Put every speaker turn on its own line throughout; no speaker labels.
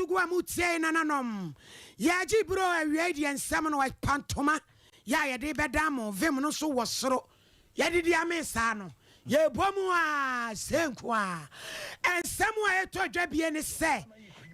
so gu a motie nananom. Yɛagye buro awiei deɛ nsɛm no ɛpa ntoma yɛ a yɛde bɛda mo vim no so wɔ soro. Yɛdidi ame saa no, yɛbɔ mu a sɛ nko a. Nsɛm a ɛtɔ dwa bie ne sɛ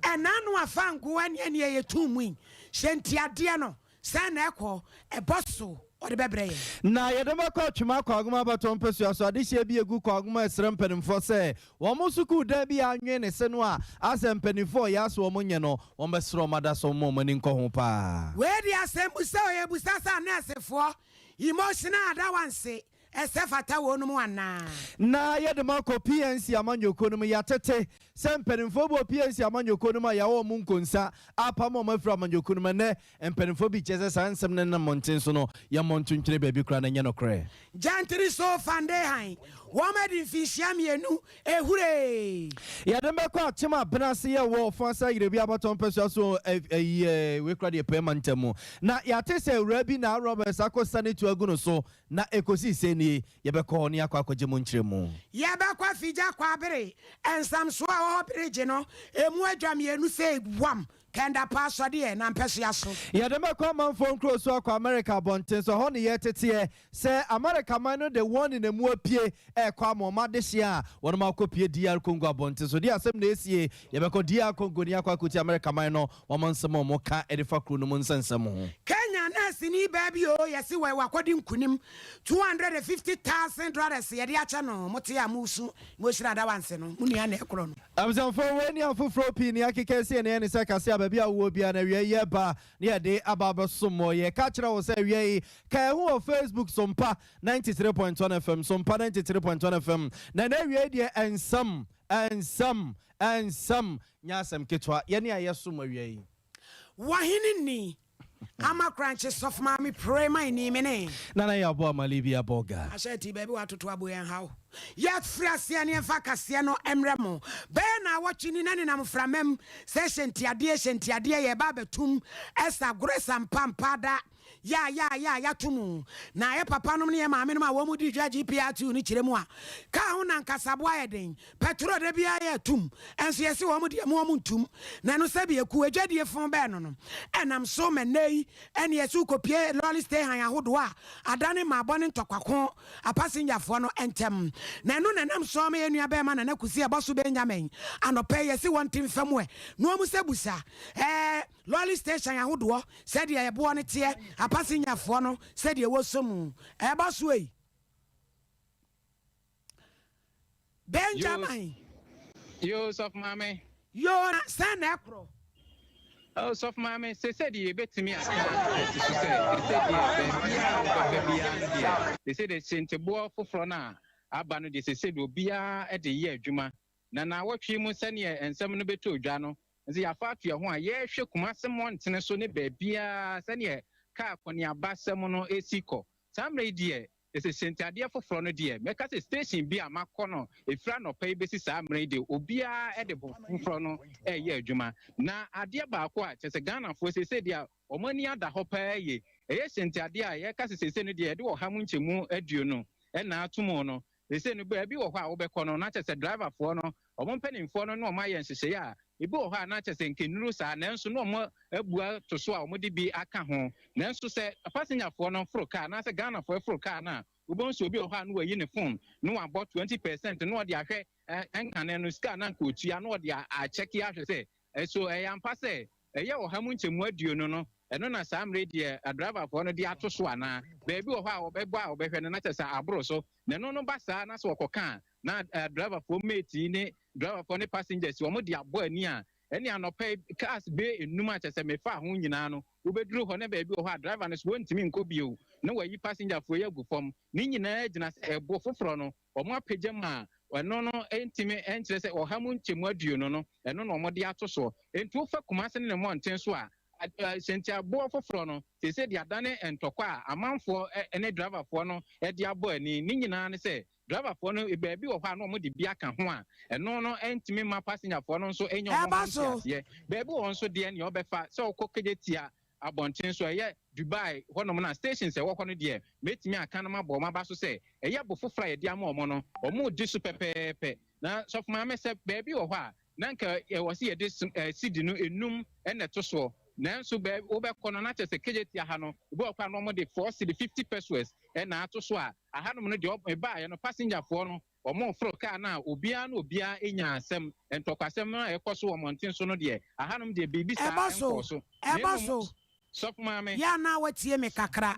ɛna no afa nkoa ne ɛneɛ yɛtu mu yi hyɛ ntiadeɛ no sɛ na ɛkɔ ɛbɔ so ɔde bɛbrɛ yɛn.
Na yɛde bɛkɔ Atwima Kwagoma abɛtɔ mpɛsua so adehyeɛ bi egu Kwagoma ɛsrɛ mpanimfoɔ sɛ wɔn mo sukuu dan bi anwe ne se no a asɛ mpanimfoɔ yɛ aso wɔn nyɛ no, wɔn bɛsrɛ wɔn ada so wɔn wɔn ani nkɔ ho paa.
Wei de asɛm busa o, yɛbusa sɛ anɛɛsefoɔ emotional allowance ɛsɛ fata wɔ no mu anaa?
Na yɛde ma kɔ PNC amanyɔkuo no mu. Yɛatete sɛ mpanimfoɔ bi wɔ PNC amanyɔkuo no mu a yɛwɔ ɔmo nkonsa apam ɔmo afiri amanyɔkuo no mu. Ɛnɛ mpanimfoɔ bi kyerɛ sɛ saa nsɛm no nam mmɔnten so no, yɛmmɔ ntontwene baabi koraa na ɛnyɛ nokorɛ.
Gyantiri so fande han wɔn adi mfinhyia 2 ehuree.
Yɛde bɛkɔ Akyem Abena ase yɛ wɔ ɔfa sa yerɛ bi abatɔ mpɛsua so ɛyi wei kora deɛ pɛɛ ma ntam mu na yɛate sɛ awura bi na robbers akɔ sane tu agu no so na ɛkɔsii sɛ nie. Yɛbɛkɔ hɔ ne yɛakɔ akɔgye mu nkyerɛ mu.
Yɛbɛkɔ Afigya Kwabere nsamsoɔ a wɔwɔ bridge no emu adwa 2 sɛ wam kɛnda pa asɔdeɛ na mpɛsoa so.
Yɛde bɛkɔ amanfoɔ nkuro so akɔ Amerika abɔnten so hɔ ne yɛteteɛ sɛ Amerika man no de wɔn ne namu apue ɛkɔ ama ɔma adehyeɛ a wɔnom akɔpie DR Congo abɔnten so de asɛm na ɛsie. Yɛbɛkɔ DR Congo ne akɔ akɔti Amerika man no wɔn nsɛm a wɔn ka de fa kuro no mu nsɛnsɛm ho.
Kenya nɛɛseni baa bi o, yɛsi wɔ wakɔdi nkunim $250,000 yɛde akyɛ no. Mote a musu mohyira da wanse no mo nua na ɛkorɔ no.
Abusuafoɔ, wei ne afoforɔ pii ne akeka si ɛne ɛne sɛ kase a baabi a wowɔ biara na awia yi yɛba ne yɛde aba abɛsom wɔ. Yɛka kyerɛ wo sɛ awia yi ka ɛho wɔ Facebook Sompa 93.1 FM, Sompa 93.1 FM. Na na awia yi deɛ, ɛnsɛm ɛnsɛm ɛnsɛm nyɛ asɛm ketewa yɛne a yɛsom awia yi.
Wahene ni ama krankye sɔfo maame pray ma ni me ne.
Nana yɛ abɔ amale bi abɔ ga.
Ahyɛ ti baabi watoto abo yɛn haw. Yɛfiri aseɛ ne yɛmfa kaseɛ no mmerɛ mo. Bɛyɛ na awɔtwe ni na nenam framam sɛ hyɛ ntiadeɛ hyɛ ntiadeɛ yɛba abɛtum ɛsa agorɔ ɛsa mpampa da ya ya ya yɛato mu na yɛ papa nom ne yɛ maame nom a wɔn mu di dwa GPRTU no kyerɛ mu a kaa ho na nkasaboa yɛ den, pɛtro de biara yɛ tum, ɛnso yɛsi wɔn deɛ mu wɔn ntum na ɛno sɛ bi eku adwadie fon bɛɛ no ɛnam so mɛ nne yi ɛne yɛsi kopie lɔɔre station ahodoɔ a adane maabɔ ne ntɔkwako apasenjafoɔ no ntɛm. Na ɛno na ɛnam so ama yɛn nua bɛrima Nana Kusi ɛbɔ so Benjamin anɔpɛ yɛsi wɔn ti nfam ɛ na wɔn sɛ busa lɔɔre station ahodoɔ sɛdeɛ ɛboɔ no teɛ, apasenjafoɔ no sɛdeɛ wɔsɔ mu ɛbɔ so yi. Benjamin.
Yo, sɔfo maame.
Yo, na sɛn na ɛkorɔ?
Oh, sɔfo maame, sese deɛ yɛbɛtumi aka asi so sɛ sese deɛ baabiara wobɛfa biara no deɛ, sese deɛ hyɛnteboɔ foforɔ no a aba no deɛ, sese deɛ obiara de yɛ adwuma. Na naawɔtwe mu sɛneɛ nsɛm no bɛtɔ dwa no nso, yɛafa ato yɛn ho a yɛrehwɛ Kumase mmɔntene so ne baabiara sɛneɛ kaa kɔneaba sɛm no esi kɔ. Saa mmerɛ yi deɛ, ɛsɛ hyɛntiadeɛ foforɔ no deɛ, mɛka sɛ station bi a makɔ no ɛfiri anɔpa yi bɛsi saa mmerɛ yi deɛ, obiara de bo foforɔ no ɛreyɛ adwuma. Na adeɛ baako a kyerɛ sɛ Ghanafoɔ sese deɛ wɔn ani ada hɔ paa yie, ɛyɛ hyɛntiadeɛ a yɛka sɛ sese no deɛ yɛde 120% ɛna ato mu no. Sese no baabi wɔ hɔ a wobɛkɔ no na kyerɛ sɛ driverfoɔ no, wɔn mpanimfoɔ no na wɔn ayɛ nhyehyɛeɛ a ebi wɔ hɔ a na kyerɛ sɛ nkennuru saa, nanso na wɔn abua to so a wɔde bi aka ho. Nanso sɛ passengerfoɔ no foro kaa anaasɛ Ghanafoɔ foro kaa no a, wobɛhu sɛ obi wɔ hɔ a na wayi ne phone na wabɔ 20% na ɔde ahwɛ nkane no sika na nka otua na ɔde akyɛke ahwɛ sɛ ɛso ɛyɛ ampa sɛ ɛyɛ 120% no ɛno na saa mmerɛ deɛ driverfoɔ no de ato so anaa. Baabi wɔ hɔ a wɔbɛbɔ a wɔbɛhwɛ no na kyerɛ sɛ aboro so. Na ɛno no ba saa na sɛ wɔkɔka a, na driverfoɔ mate ne driverfoɔ ne passengers wɔn de abɔ ani a ɛne anɔpɛ yi cars bee enum a kyerɛ sɛ mefa ho nyinaa no, wobɛduru hɔ na baabi wɔ hɔ a driver no so wɔntumi nkɔ bio na wɔayi passengerfoɔ yi agu fam. Ne nyinaa gyina sɛ ɛbo foforɔ no wɔn apagya mu a ɛno no ntumi nkyerɛ sɛ 120% no ɛno na wɔde ato soɔ. Nti wofa Kumase ne ne mmɔnten so a, hyɛntiaboɔ foforɔ no sese de adane ntɔkwa a amanfoɔ ne driverfoɔ no de abɔ ani. Ne nyinaa ne sɛ driverfoɔ no baabi wɔ hɔ a na wɔde bi aka ho a ɛno no ntumi ma passengerfoɔ no nso nya wɔn ho
Ɛba so.
nteaseɛ. Baabi wɔ hɔ nso deɛ, nea ɔbɛfa sɛ ɔkɔ Kejetia abɔnten so, ɛyɛ Dubai hɔnom na stations ɛwɔ hɔ no deɛ, mɛtumi aka no ma bɔ ɔmo aba so sɛ ɛyɛ bo foforɔ a yɛde ama ɔmo no, ɔmo di so pɛpɛɛpɛ. Na sɔfo maame, sɛ baabi wɔ hɔ a na nka ɛwɔ sɛ yɛde cedi no enum na ɛto soɔ. Nanso bɛ wobɛkɔ no na kyerɛ sɛ Kejetia ha no, ebi wɔ hɔ koraa na wɔde 4 cedi 50 pesewas na ato so a, ahanom no deɛ mebaeɛ no, pasengyafoɔ no wɔreforo kaa no a, obiara ne obiara nya asɛm. Ntɔkwasɛm no a ɛkɔ so wɔ mmɔnten so no deɛ, ahanom deɛ biribi saa
Ɛbɔ so,
nkɔɔ so. Na
ɛbɔ
mmom,
so.
Sɔfo Maame.
Yɛ a na watie me kakra.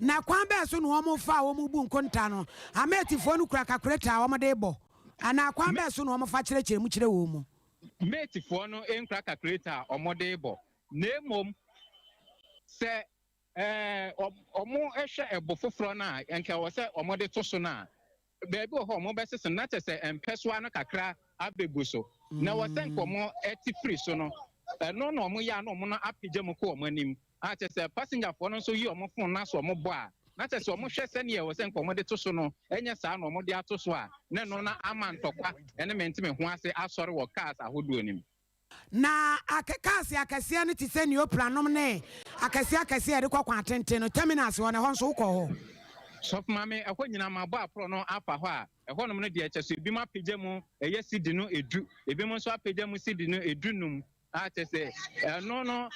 Na kwan bɛn so na wɔfa a wɔbu nkonta no? Ameetifoɔ no kura kakuleta a wɔde rebɔ, anaa kwan bɛn so na wɔfa kyerɛkyerɛ mu kyerɛ wɔn mu?
Matefoɔ no nkura calculator a wɔde rebɔ, na mmom sɛ wɔhwɛ ɛbo foforɔ no a nka ɛwɔ sɛ wɔde to so no a, baabi wɔ hɔ a wɔbɛsese no, na kyerɛ sɛ mpɛsoa no kakra abɛgu so. Na ɛwɔ sɛ nka wɔte firi so no, ɛno na wɔyɛ a na wɔn no apagya mu kɔ wɔn anim. A kyerɛ sɛ pasengyafoɔ no nso yi wɔn fon no aso wɔbɔ a, na kyerɛ sɛ wɔhwɛ sɛdeɛ ɛwɔ sɛ nka wɔde to so no, ɛnyɛ saa na wɔde ato so a, na ɛno na ama ntɔkwa ne mente-me-ho ase asɔre wɔ cars ahodoɔ no mu.
Na cars akɛseɛ no te sɛ Neoplan nom ne akɛseɛ akɛseɛ a yɛde kɔ kwan tenten no, terminals hɔ no, ɛhɔ nso wokɔ hɔ?
Sɔfo Maame, ɛhɔ nyinaa mabɔ aporɔ no afa hɔ a, ɛhɔnom no deɛ kyɛ sɛ ebinom apagya mu ɛyɛ cedi no 10, ebinom nso apagya mu cedi no 15, a kyɛ sɛ ɛno no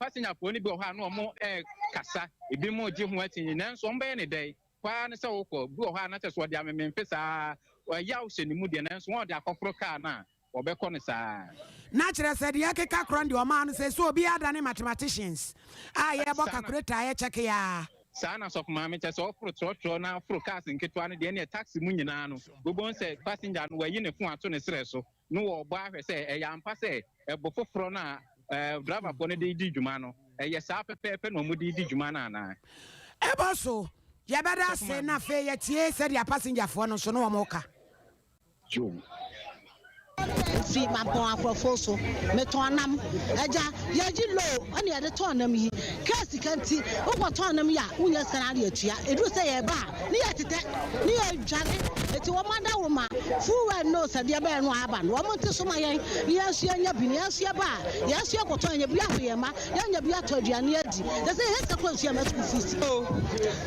pasengyafoɔ no bi wɔ hɔ a na wɔn ɛrekasa, ebinom regye ho akyinnye, nanso wɔn bɛyɛ ne dɛn? Kwaa ne sɛ wokɔ, bi wɔ hɔ a na kyɛ sɛ wɔde amememfe saa, ɛyaw hyɛ ne mu deɛ, nanso wɔn de akɔforo kaa no a, wɔbɛkɔ no saa.
Na kyerɛ sɛ deɛ ɛkeka korɔ no deɛ ɔmaa no sɛ sɛ obiara da ne mathematicians a yɛbɔ calculator a yɛkyɛke a.
Saa na Sɔfo Maame, kyerɛ sɛ ɔforo trɔtrɔ na ɔforo cars nketewa no deɛ, ɛneɛ taxi mu nyinaa no, wobɛhu sɛ passenger no wayi ne phone ato ne serɛ so na wɔrebɔ ahwɛ sɛ ɛyɛ ampa sɛ ɛbo foforɔ no a driverfoɔ no de redi dwuma no, ɛyɛ saa pɛpɛɛpɛ na wɔde redi dwuma no anaa.
Ɛbɔ so, yɛbɛda ase na afei yɛtie sɛdeɛ passengerfoɔ no nso ne wɔn reka.
Joe.
Fi Mampɔn akorɔfo so metɔn nam. Agya, yɛgye low ɛna yɛde tɔn nam yi. Kaa sika nti wokɔtɔn nam yi a, wonya sika no ade atua. Ɛduru sɛ yɛba a, ne yɛtetɛ ne yɛdwane. Enti wɔn adaworoma fuel no sɛdeɛ ɛbɛyɛ no aba no, wɔn nte so ma yɛn ne yɛn nso yɛnya bi, ne yɛn nso yɛba a, yɛn nso yɛkɔtɔn, yɛnya bi ahwɛ yɛn mma, yɛnya bi atɔ aduane adi. Kyerɛ sɛ yɛhia sika koraa nso yɛmma sukuu fees.
O,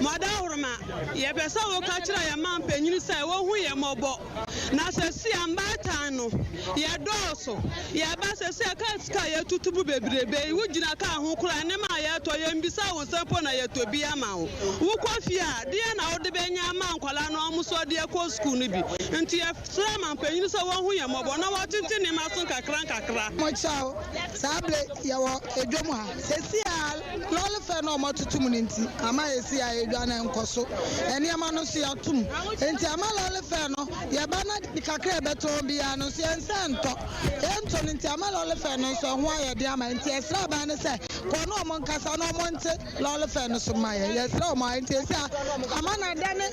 mo adaworoma, yɛpɛ sɛ woka kyerɛ yɛn mampanyin sɛ wohu yɛn mmɔbɔ. Na sɛsi a mbaatan no yɛdɔɔso, yɛba sɛsi a kaa sika a yɛtutu mu bebrebe yi, wogyina kaa ho koraa nneɛma a yɛtɔ yɛmmisa wo nsɛm mpo na yɛtɔ bi ama wo. Wokɔ fie a, deɛn na wode bɛnya ama nkwadaa no wɔn nso de akɔ sukuu no bi. Nti yɛsrɛ mampanyin sɛ wɔnhu yɛn mmɔbɔ na wɔtete nneɛma so nkakra nkakra.
Mo kyɛw, saa bere yɛwɔ edwam ha. Seesei a lɔre fɛ no a wɔatoto mu no nti, ama seesei a edwa no nkɔ so. Nneɛma no nso yɛato mu. Enti ama lɔre fɛ no, yɛba na kakra a yɛbɛtɔn biara no nso, yɛn nsa ntɔ. Yɛntɔ no nti, ama lɔre fɛ no nso ɛho ayɛ den ama yɛn. Enti yɛsrɛ aban no sɛ, kɔ ne wɔn nkasa na wɔnte lɔre fɛ no so mma yɛn. Yɛsrɛ wɔn ara. Enti seesei a ama no adane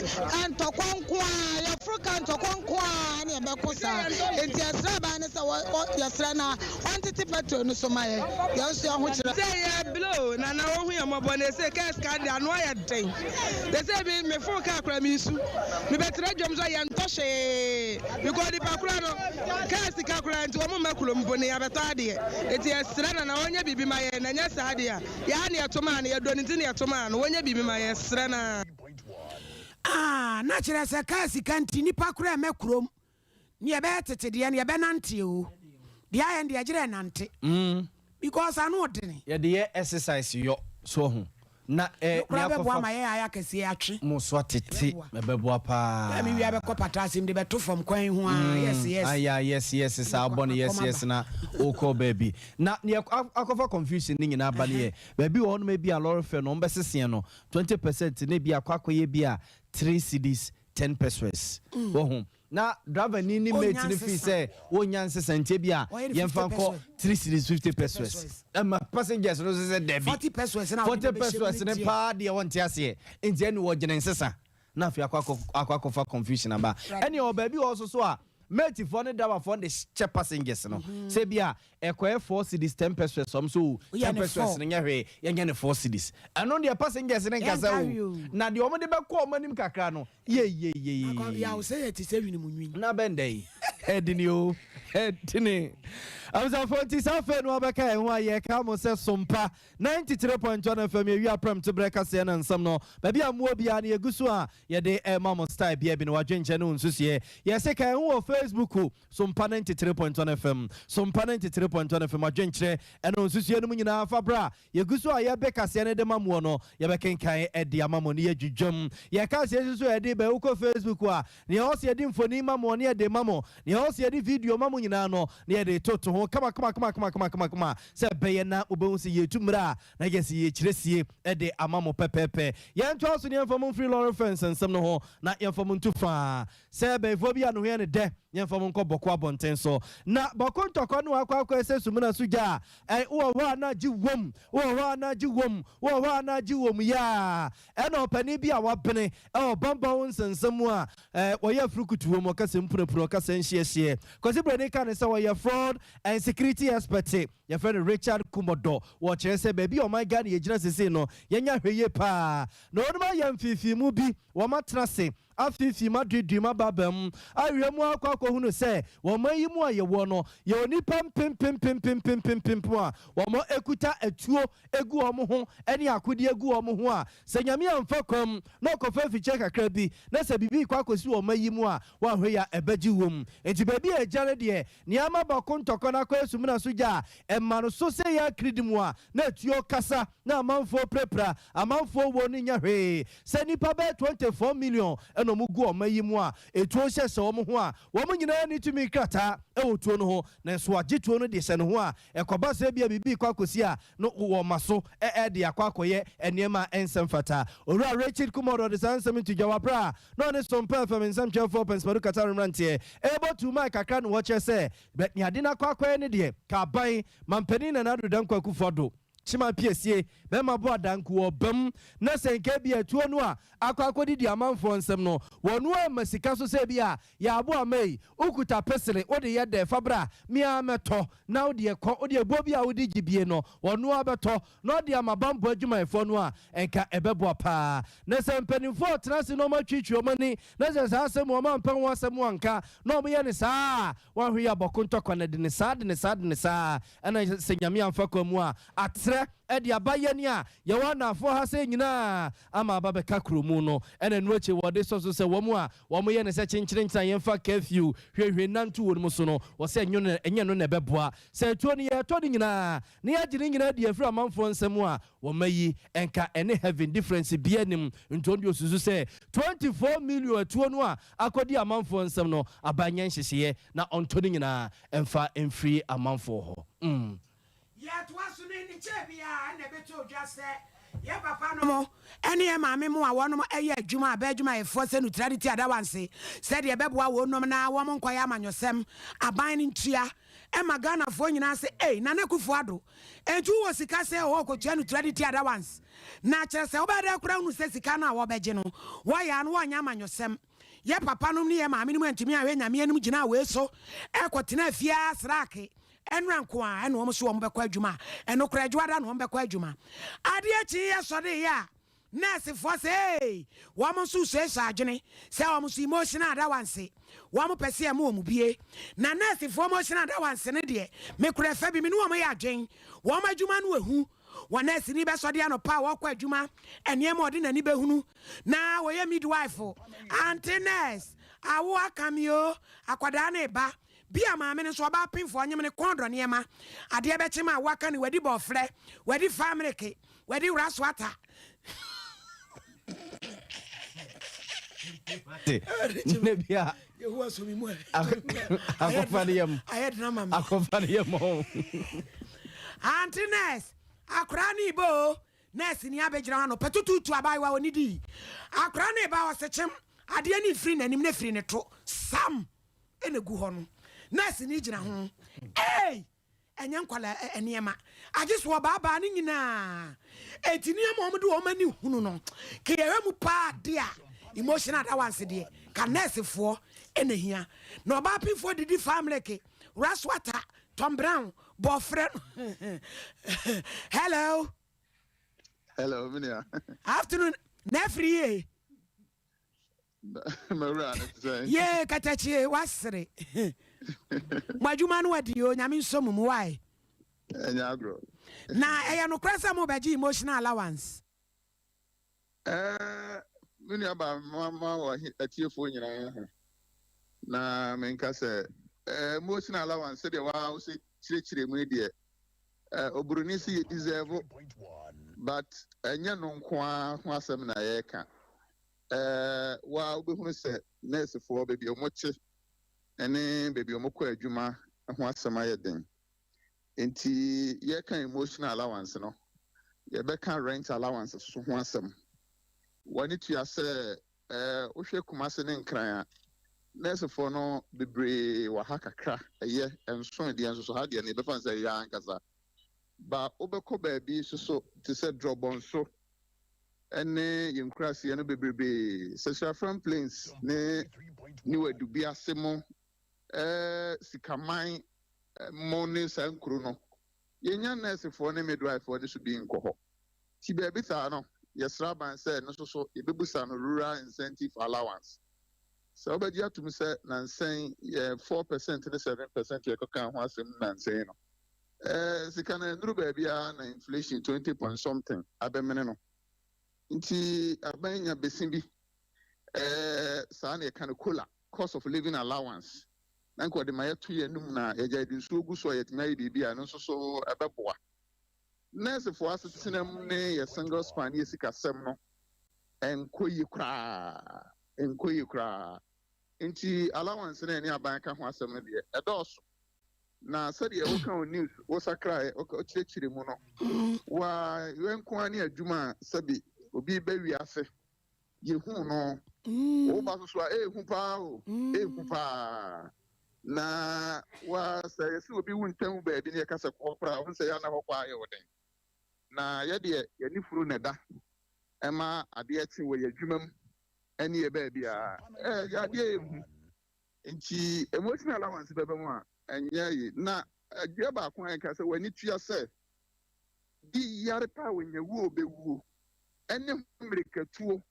ntɔkwa nko ara. Yɛforo ka ntɔkwa nko ara na yɛbɛko saa. Enti yɛsrɛ aban no sɛ wɔ, yɛsrɛ no a, ɔntete petrol no so ma yɛn. Yɛn nso yɛn ho kyerɛ.
Sɛ yɛ brɛ o nana wohu yɛn mmɔbɔ na ese kaa sika de ano ayɛ den sese mi me fon kaa kora mi su me bɛ tena dwom so yɛn ntɔ hwee because nipa kora no kaa sika kora nti wɔn mma kurom mpo ne yɛabɛtɔ adeɛ eti yɛsrɛ nana wɔnyɛ biribi ma yɛn na nyɛ saa deɛ a yɛa ne yɛto maa no yɛdɔ ne ti ne yɛto maa no wɔnyɛ biribi ma yɛn srɛ na.
Ah, na kyerɛ sɛ kaa sika nti nipa koraa mma kurom ne yɛbɛyɛ tete deɛ no yɛbɛnante o. Deɛ ayɛ no deɛ gyerɛ nante. Because ano ɔdene.
Yɛde yɛ exercise yɔ so wahu na ɛ
No koraa
nea
bɛboa
akɔfa
ma yɛn ayɛ akɛseɛ atwe.
Mo so atete
Ɛbɛboa.
ɛbɛboa paa.
Bɛɛ me wia bɛkɔ pata ase mede bɛto fam kwan yi ho aa yes yes.
Aya yes yes saa
Mekɔ
bɔ no yes
makɔm
yes
aba.
na wokɔ baabi na nea akɔfa confusion no nyinaa ba no yɛ baabi wɔ hɔnom ebi a lɔre fare no wɔbɛseseɛ no 20% na ebi akɔ akɔyɛ bi a 3 cedis 10 pesewas wahu na driver ni ne mate
Ɔnnya
no fii
nsesa.
sɛ wɔnnya nsesa nti ebi a
Ɔyɛ no
yɛmfa
50
nkɔ
pesewas.
3 cedis 50 pesewas
Pesewas.
ɛma passengers no nso sɛ dabi
40 pesewas na wode
40
bɛhyɛ mu
pesewas
no
ne
deɛ.
paa deɛ wɔnte aseɛ nti ɛne wɔgyene nsesa na afei akɔ akɔfa confusion aba. Ɛne ɔwɔ baabi wɔ so so a matefoɔ ne driverfoɔ de kyɛ passengers no sɛ bi a ɛkɔyɛ 4 cedis 10 pesewas ɔm so o
Woyɛ
10
ne
pesewas
four.
no nyɛ hwee, yɛnyɛ ne 4 cedis. Ɛno deɛ passengers ne nkasa
Yɛnka
o
hwee o.
na deɛ ɔmo de bɛkɔ ɔmo anim kakra no
Akɔ-
yeyeyeye.
Yaw sɛ yɛ te sɛ wini mu nwin.
Na bɛn dɛ yi. Ɛdene o, ɛdene. Abusuafoɔ nti saa afei no abɛka yɛn ho a yɛka mo sɛ Sompa 93.1 FM yɛwi aprɛm to berɛ kaseɛ no nsɛm no baabi a mmoa biara no yɛgu so a yɛde ɛma mo style bia bi no wadwenkyɛ ne wo nsusuɛ yɛse ka yɛn ho wɔ Facebook Sompa 93.1 FM Sompa 93.1 FM adwenkyerɛ ɛne wo nsusuɛ no mu nyinaa fa bra. Yɛgu so a yɛbe kaseɛ no de ma moɔ no, yɛbɛkenkan de ama mo ne yɛadwidwam. Yɛn kaseɛ nso so yɛde bɛ, wokɔ Facebook a, nea ɛwɔ sɛ yɛde mfoni ma moɔ ne yɛde ma mo, nea ɛwɔ sɛ yɛde video ma mo nyinaa no, ne yɛde toto ho kama kama kama kama kama kama kama sɛ ɛbɛyɛ na mobɛhu sɛ yɛretu mmerɛ a na kyerɛ sɛ yɛrekyerɛ sie de ama mo pɛpɛɛpɛ. Yɛntoa so ne yɛmfa mo mfiri lɔre fɛn nsɛnsɛm no ho na yɛmfa mo ntu faa. Sɛ bɛyifoɔ bi a ne ho yɛ no dɛ, yɛmfa mo nkɔ Bɔko abɔnten so. Na Bɔko ntɔkwa no akɔ akɔyɛ sɛ sumina so gya a, ɛ, wowɔ hɔ a na gye wom, wowɔ hɔ a na gye wom, wowɔ hɔ a na gye wom yaa. Ɛna ɔpanin bi a wabene wɔ bambɔ ho nsɛnsɛm mu a, ɛ, wɔyɛ afurukutu wom, ɔkasa mpunapuna, ɔkasa nhyeɛhyeɛ. Kwasi Broni ka no sɛ ɔyɛ fraud and security expert, yɛfrɛ no Richard Kumɔdɔ. Wɔkyerɛ sɛ baabi a ɔman Ghana yɛgyina sesei no, yɛnyɛ ahwɛyie paa. Na wɔnom ayɛ mfeefeemu bi, wɔatena ase Afei fi m'aduedue m'ababaa mu awia mu ara kɔ akɔhunu sɛ wɔ ɔman yi mu a yɛwɔ no, yɛwɔ nnipa mpempempempempempempem a wɔkuta atuo gu wɔn ho ne akodeɛ gu wɔn ho a, sɛ Nyame amfa kwan mu na ɔkɔfa afikyire kakra bi na sɛ biribi rekɔ akɔsi wɔ ɔman yi mu a, woanhwɛ yie a ɛbɛgye wom. Enti baabi a agya no deɛ, nea ama bako ntɔkwa no akɔyɛ sumina so gya a, ɛma no so sɛ yɛ akiridi mu a na atuo kasa na amanfoɔ pirapira, amanfoɔ wuo no nyɛ hwee. Sɛ nnipa bɛyɛ 24 million na wɔn gu ɔman yi mu a etuo hyɛhyɛ wɔn ho a, wɔn nyinaa nni tumi krataa wɔ tuo no ho, nanso wɔagye tuo no de hyɛ ne ho a, ɛkɔba sɛ ebia biribi rekɔ akɔsi a, no wɔma so de akɔ akɔyɛ nneɛma a ɛnsɛ mfata. Owura Richard Kumɔdɔ de saa nsɛm yi to dwa wɔ bere a na ɔne Sompa FM nsɛmtwerɛfoɔ Pɛnsmadu Katare mmeranteɛ rebɔ tuumae kakra na wɔkyerɛ sɛ bɛ nea ade no akɔ akɔyɛ ne deɛ, ka aban Mampanin Nana Addo Dankwa Akufo-Addo Kyema piesie bɛma bo adanko wɔ ɔba mu na sɛ nka ebia atuo no a akɔ akɔdidi amanfoɔ nsam no wɔn amma sika so sɛ ebia yɛ aboa ma yi wokuta pesele wode yɛ dɛ fa bra me ara mɛtɔ na wodeɛ kɔ wodeɛ boɔ bi a wode gye bie no wɔn ara bɛtɔ na ɔde ama bammɔ adwumayɛfoɔ no a nka ɛbɛboa paa na sɛ mpanimfoɔ tena ase na wɔatwitwi wɔn ani na sɛ saa asɛm wɔn ampɛ ho asɛm anka na wɔyɛ no saa a wɔahwe yɛ abɔko ntɔkwa no de ne saa de ne saa de ne saa Ɛna sɛ Nyame amfa kwan mu a, atrɛ de aba yɛn a yɛwɔ anaafoɔ ha sɛɛ nyinaa ama aba bɛka kuro mu no. Ɛna ɛno akyi wɔde sɔ so sɛ wɔn a wɔyɛ no sɛ kyenkyerenkyene a yɛmfa curfew hwehwɛ nnanto wɔn mu so no, wɔsɛ ɛnyɛ ɛno na ɛbɛboa. Sɛ atuo no yɛretɔ ne nyinaa na yɛagye ne nyinaa adi afiri amanfoɔ nsam a, wɔma yi nka ɛne heaven difference biara nnim. Nti ɔno deɛ ɔsusu sɛ 24 million atuo no a akɔdi amanfoɔ nsam no, aban nyɛ nhyehyeɛ na ɔntɔ ne nyinaa Mfa mfiri amanfoɔ hɔ. Mm.
Yɛtoa so no, nkyɛɛ biara na ɛbɛtɔɔ dwa sɛ yɛn papa nom ne yɛn maame mo a wɔnom yɛ adwuma abɛ adwumayɛfoɔ sɛ Nutrality Adawanse sɛdeɛ ɛbɛboa wɔnom na wɔn nkɔyɛ amanyɔsɛm aban no ntua ɛma Ghanafoɔ nyinaa sɛ ei Nana Akufo Addo enti wowɔ sika sɛ ɔhɔ kɔtua Nutrality Adawanse na kyerɛ sɛ wobɛyɛ dɛ koraa hunu sɛ sika no a wɔbɛgye no wɔyɛ a no wɔnyɛ amanyɔsɛm. Yɛ papanom ne yɛ maamenom antumi anhwɛ Nyame anim gyinaa wei so kɔ tenaa fie ara sraake ɛnora nko ara ɛna wɔn so wɔn bɛkɔ adwuma a ɛno koraa adwoada na wɔn bɛkɔ adwuma. Adeɛ kyee yɛ sɔreeɛ a nɛɛsefoɔ sɛ eei wɔn nso resuasua adwene sɛ wɔn nso emotional adawanse wɔn pɛ sɛ yɛma wɔn bie na nɛɛsefoɔ emotional adawanse no deɛ me koraa ɛfa bi me ne wɔn yɛ adwen wɔn adwuma no ehu Wɔ nɛɛseni bɛsɔde anɔpa a ɔkɔ adwuma, nneɛma a ɔde n'ani bɛhunu, na ɔyɛ midwife, Ante nurse, awo aka me o, akwadaa no reba. Bi a maame no nso ɔbaa pemfoɔ, ɔnyem ne kɔn dɔ nneɛma. Adeɛ bɛkye ma awo aka no, wadi bɔɔfrɛ, wadi faamereke, wadi wurasoata.
Ne bia akɔfa ne yam akɔfa ne yam o.
Aunty nurse, akwaraa no reba o. Nurse ni abɛgyina hɔ anɔpa tutuutu abaayewa ɔne dii. Akwaraa no reba ɔsekyem adeɛ no mfiri n'anim na firi ne to sam ɛna gu hɔ no. Nurse ni gyina ho. Ei! Ɛnyɛ nkwadaa nneɛma. Agye so ɔbaabaa no nyinaa. Enti nneɛma a wɔde wɔn ani hunu no, ka yɛhwɛ mu paa de a, emotional allowance deɛ, ka nɛɛsefoɔ na hia. Na ɔbaa pemfoɔ didi faa mleke, raswata, Tom Brown, bɔɔfrɛ no. Hello.
Hello, me nua.
Afternoon. Na afiri yie.
Mawura ne te sɛ.
Yee katakyie wasere. Mo adwuma no adi o, Nyame nsɔ mo mu why?
Ɛnyɛ agorɔ.
Na ɛyɛ nokorɛ sɛ mo bɛgye emotional allowance?
Ɛɛ, me nua baa ma ma wɔ atiefoɔ nyinaa ha na menka sɛ ɛɛ emotional allowance sɛdeɛ waa wo sɛ kyerɛkyerɛ mu yi deɛ ɛɛ oburoni sɛ yɛ deserve but ɛnyɛ no nko ara ho asɛm na yɛreka. Ɛɛ waa wobɛhunu sɛ nɛɛsefoɔ baabi a wɔte ne baabi a wɔkɔ adwuma ho asɛm ayɛ den. Nti yɛka emotional allowance no, yɛbɛka rent allowance so ho asɛm. W'ani tua sɛ ɛɛ wohwɛ Kumase ne Nkran a, nɛɛsefoɔ no bebree wɔ ha kakra, ɛyɛ nso deɛ nso so ha deɛ no yɛbɛfa no sɛ ɛyɛ ankasa. Ba wobɛkɔ baabi nso so te sɛ Drɔbɔnso ne yɛn nkuraseɛ no bebrebee, Sɛkyerɛafram Plains ne New Adubiase mo, ɛɛ Sikaman mo ne saa nkuro no, yɛnya nɛɛsefoɔ ne midwife-foɔ no so bi nkɔ hɔ. Nti baabi saa no, yɛsrɛ aban sɛ ɛno nso so yɛbɛbusa no rural incentive allowance. Sɛ wobɛgye atom sɛ nansa yi yɛ 4% ne 7% yɛkɔkaa ho asɛm nansa yi no, ɛɛ sika no ɛnnuru baabiara na inflation 20 point something abɛmene no. Nti aban nya besi bi, ɛɛ saa na yɛka no COLA, cost of living allowance, na nka ɔde ma yɛto yɛn anum na yɛgya yɛde nsuo gu so a yɛtumi ayɛ biribi a ɛno nso so ɛbɛboa. Nɛɛsefoɔ asetena mu ne yɛ single span ne yɛ sikasɛm no ɛnkɔ yie koraa, ɛnkɔ yie koraa. Nti allowance no a ɛne aban ka ho asɛm no deɛ ɛdɔɔso. Na sɛdeɛ woka wɔ news wosakraeɛ wokyerɛkyerɛ mu no, wa yɛn nko ara ne adwuma a sɛbi obi ba wiase yɛhu no. Woba so so a ɛɛhu paa o, ɛɛhu paa. Na wa sɛ yɛsɛ obi wu ntam baabi ne yɛka sɛ kɔɔ koraa, wo sɛ yɛ ana hɔ kɔ ayɛ wo den. Na yɛdeɛ yɛne funu na ɛda ɛma adeɛ kye wɔ yɛ adwuma mu ɛne yɛ baabi a ɛɛ adeɛ yɛ hu. Nti emotional allowance bɛbɛ mu a ɛnyɛ yi. Na adeɛ baako a yɛka sɛ w'ani tua sɛ di yare paa wɔnya wuo bɛwuo ɛne ho mmirikatuo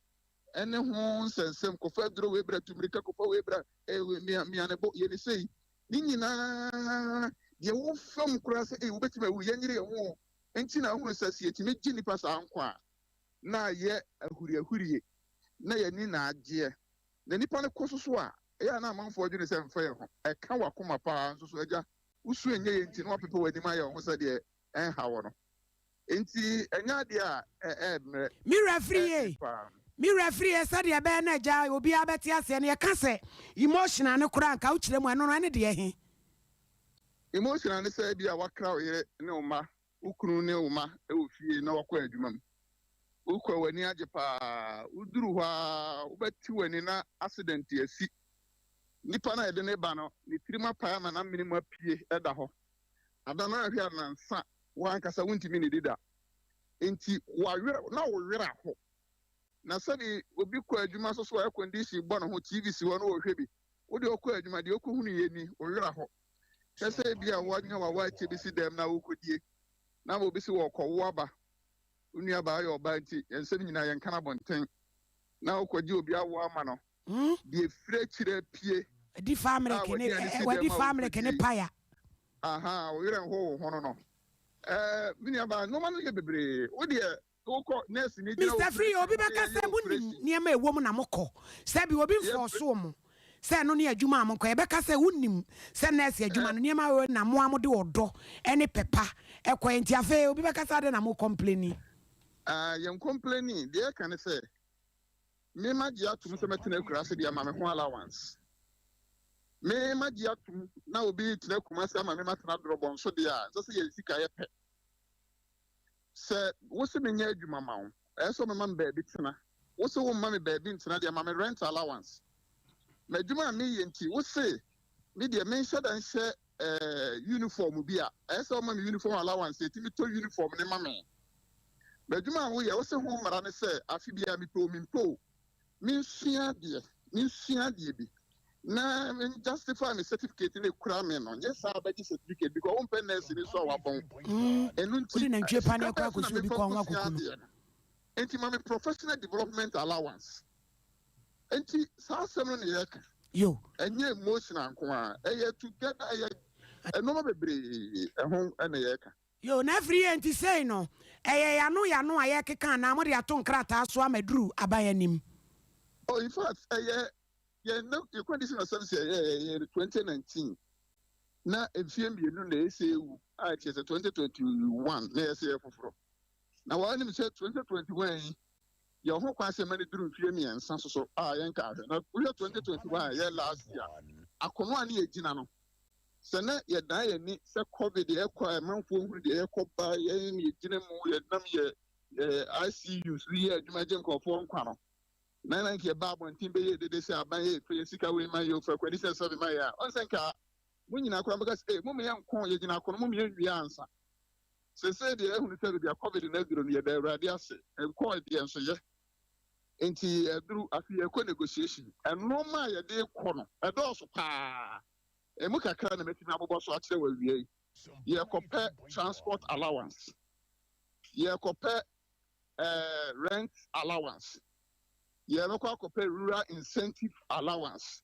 ɛne ho nsɛnsɛm kɔfa aduro wei bra tu mmirika kɔfa wei bra ɛɛ mia mia ne bo yɛ ne sei ne nyinaa deɛ wofam koraa sɛ ɛyi wobɛtumi awu yɛnyere yɛn ho nti na ahunu sɛ sɛ yɛtumi gye nipa saa nkwa a na ayɛ ahuriahurie na yɛni na agyeɛ na nipa no kɔ so so a ɛyɛ a na amanfoɔ adwene sɛ mfa yɛn ho ɛka wakoma paa nso so agya wosu ɛnyɛ yɛn nti na wapepa w'anim ayɛ wo ho sɛdeɛ ɛnha wɔ no nti ɛnyɛ adeɛ a ɛɛ mmerɛ.
Me wura firi yie, me wura firi yie. Sɛdeɛ ɛbɛyɛ no agya obiara bɛte aseɛ no, yɛka sɛ emotional no koraa nka wokyerɛ mu ɛno no ɛne deɛ he?
Emotional ne sɛ bi a wakra wo yere ne wo mma, wo kunu ne wo mma wɔ fie na wakɔ adwuma mu. Wokɔ w'ani agye paa, woduru hɔ a wobɛte w'ani na accident asi. Nipa no a yɛde ne ba no ne tirim apae ama n'amene mu apue ɛda hɔ. Ada no ahwɛ anansa wankasa wontumi ne dida. Nti wawerɛ na wo werɛ aho. Na sɛde obi kɔ adwuma so so a air condition bɔ ne ho, TV si hɔ na wɔhwɛ bi. Wode ɔkɔ adwuma deɛ ɔkɔhunu yɛ ni, wo werɛ aho. Kyɛ sɛ ebi a wanya wawa akyɛ bi si dɛm na wokɔdie na obi si wɔkɔwo aba. Wo nua baa yɛ ɔbaa nti yɛn nsɛm nyinaa yɛnka no abɔnten na wokɔgye obi awo ama no deɛ firi akyire pie.
Wadi fa mmerɛke ne wadi fa mmerɛke ne paya.
Aha, wo werɛ nho wo ho no ɛɛ me nua baa nneɛma no yɛ bebree. Wo deɛ wokɔ nurse ni gyina.
Mr Free, obi bɛka sɛ monim nneɛma ɛwɔ mu na mokɔ sɛ bi obi mfɔɔso mo sɛ ɛno ne adwuma a mokɔ. Yɛbɛka sɛ wonim sɛ nurse adwuma no nneɛma wɔ na mo a mode ɔdɔ ne pɛpa ɛkɔ, nti afei obi bɛka sɛ ade na mo complaini.
Yɛn complaini deɛ ɛka ne sɛ me ma gye atom sɛ mɛtena akura ase deɛ ama me ho allowance. Me ma gye atom na obi tena Kumase ama me ma tena Dorɔbɔ nso deɛ a nsɛ sɛ yɛn sika yɛ pɛ. Sɛ wosi me nyɛ adwuma ma wo, ɛyɛ sɛ ɔmema me baabi tena. Wosi wo mma me baabi ntena deɛ, ma me rent allowance. Ma adwuma a meyɛ nti wosi me deɛ menhyɛ da nhyɛ uniform bi a ɛyɛ sɛ ɔma me uniform allowance etimi tɔ uniform ne ma me. Ma adwuma a woyɛ wosi ho mmara ne sɛ afe bi a mepɛ o mempɛ o mensua adeɛ, mensua adeɛ bi na men justify me certificate ne kura me no. Nyɛ saa bɛgye certificate because wompɛ nurse ni so a wabɔn ɛno nti.
Wode nantwie pa ne ɛkɔ akɔsi obi kɔn ho akoko no.
Nti ma me professional development allowance. Nti saa asɛm no ne yɛka.
Yo.
Ɛnyɛ emotional nko ara, ɛyɛ together, ɛyɛ nneɛma bebree ɛho na yɛreka.
Yo, na afiri yɛ nti sei no, ɛyɛ yano yano a yɛrekeka anaa mode ato nkrataa so ama aduru aban anim?
Oh, in fact, ɛyɛ yɛn yɛ condition of service yɛyɛ yɛ 2019 na mfie mmienu na ɛsɛ ewu a ɛkyerɛ sɛ 2021 na ɛsɛ yɛ foforɔ. Na wɔanim sɛ 2021 yi yɛ ho kwan sɛ ɛma no duru mfie mmiɛnsa so so a yɛnka ahwɛ. Na wohwɛ 2021 a ɛyɛ last year, akono a ne yɛgyina no, sɛ na yɛdan yɛn ani sɛ covid ɛkɔ a ɛmanfoɔ hunu deɛ ɛkɔ ba, yɛn ne yɛgyina mu, yɛnam yɛ ICU so yɛ adwuma gye nkurɔfoɔ nkwa no, na na nka yɛba abɔnten bɛyɛ dede sɛ aban yɛ fɛ yɛ sika wei ma yɛ ofɛ kwadi sɛ sɛbe ma yɛ a, ɔn sɛ nka mo nyinaa koraa bɛka sɛ, mo meyɛ nko, yɛgyina akono, mo meyɛ nwie ansa. Seesei deɛ yɛahunu sɛ baabi a covid no aduru no, yɛda Awurade ase. Ɛnkɔɔ deɛ nso yɛ. Nti aduru, afei yɛrekɔ negotiation. Nnoɔma a yɛde rekɔ no, ɛdɔɔso paa. Ɛmu kakra na mɛtumi abobɔ so akyerɛ wɔ awia yi. Yɛrekɔpɛ transport allowance. Yɛrekɔpɛ eh, rent allowance. Yɛbɛkɔ akɔpɛ rural incentive allowance.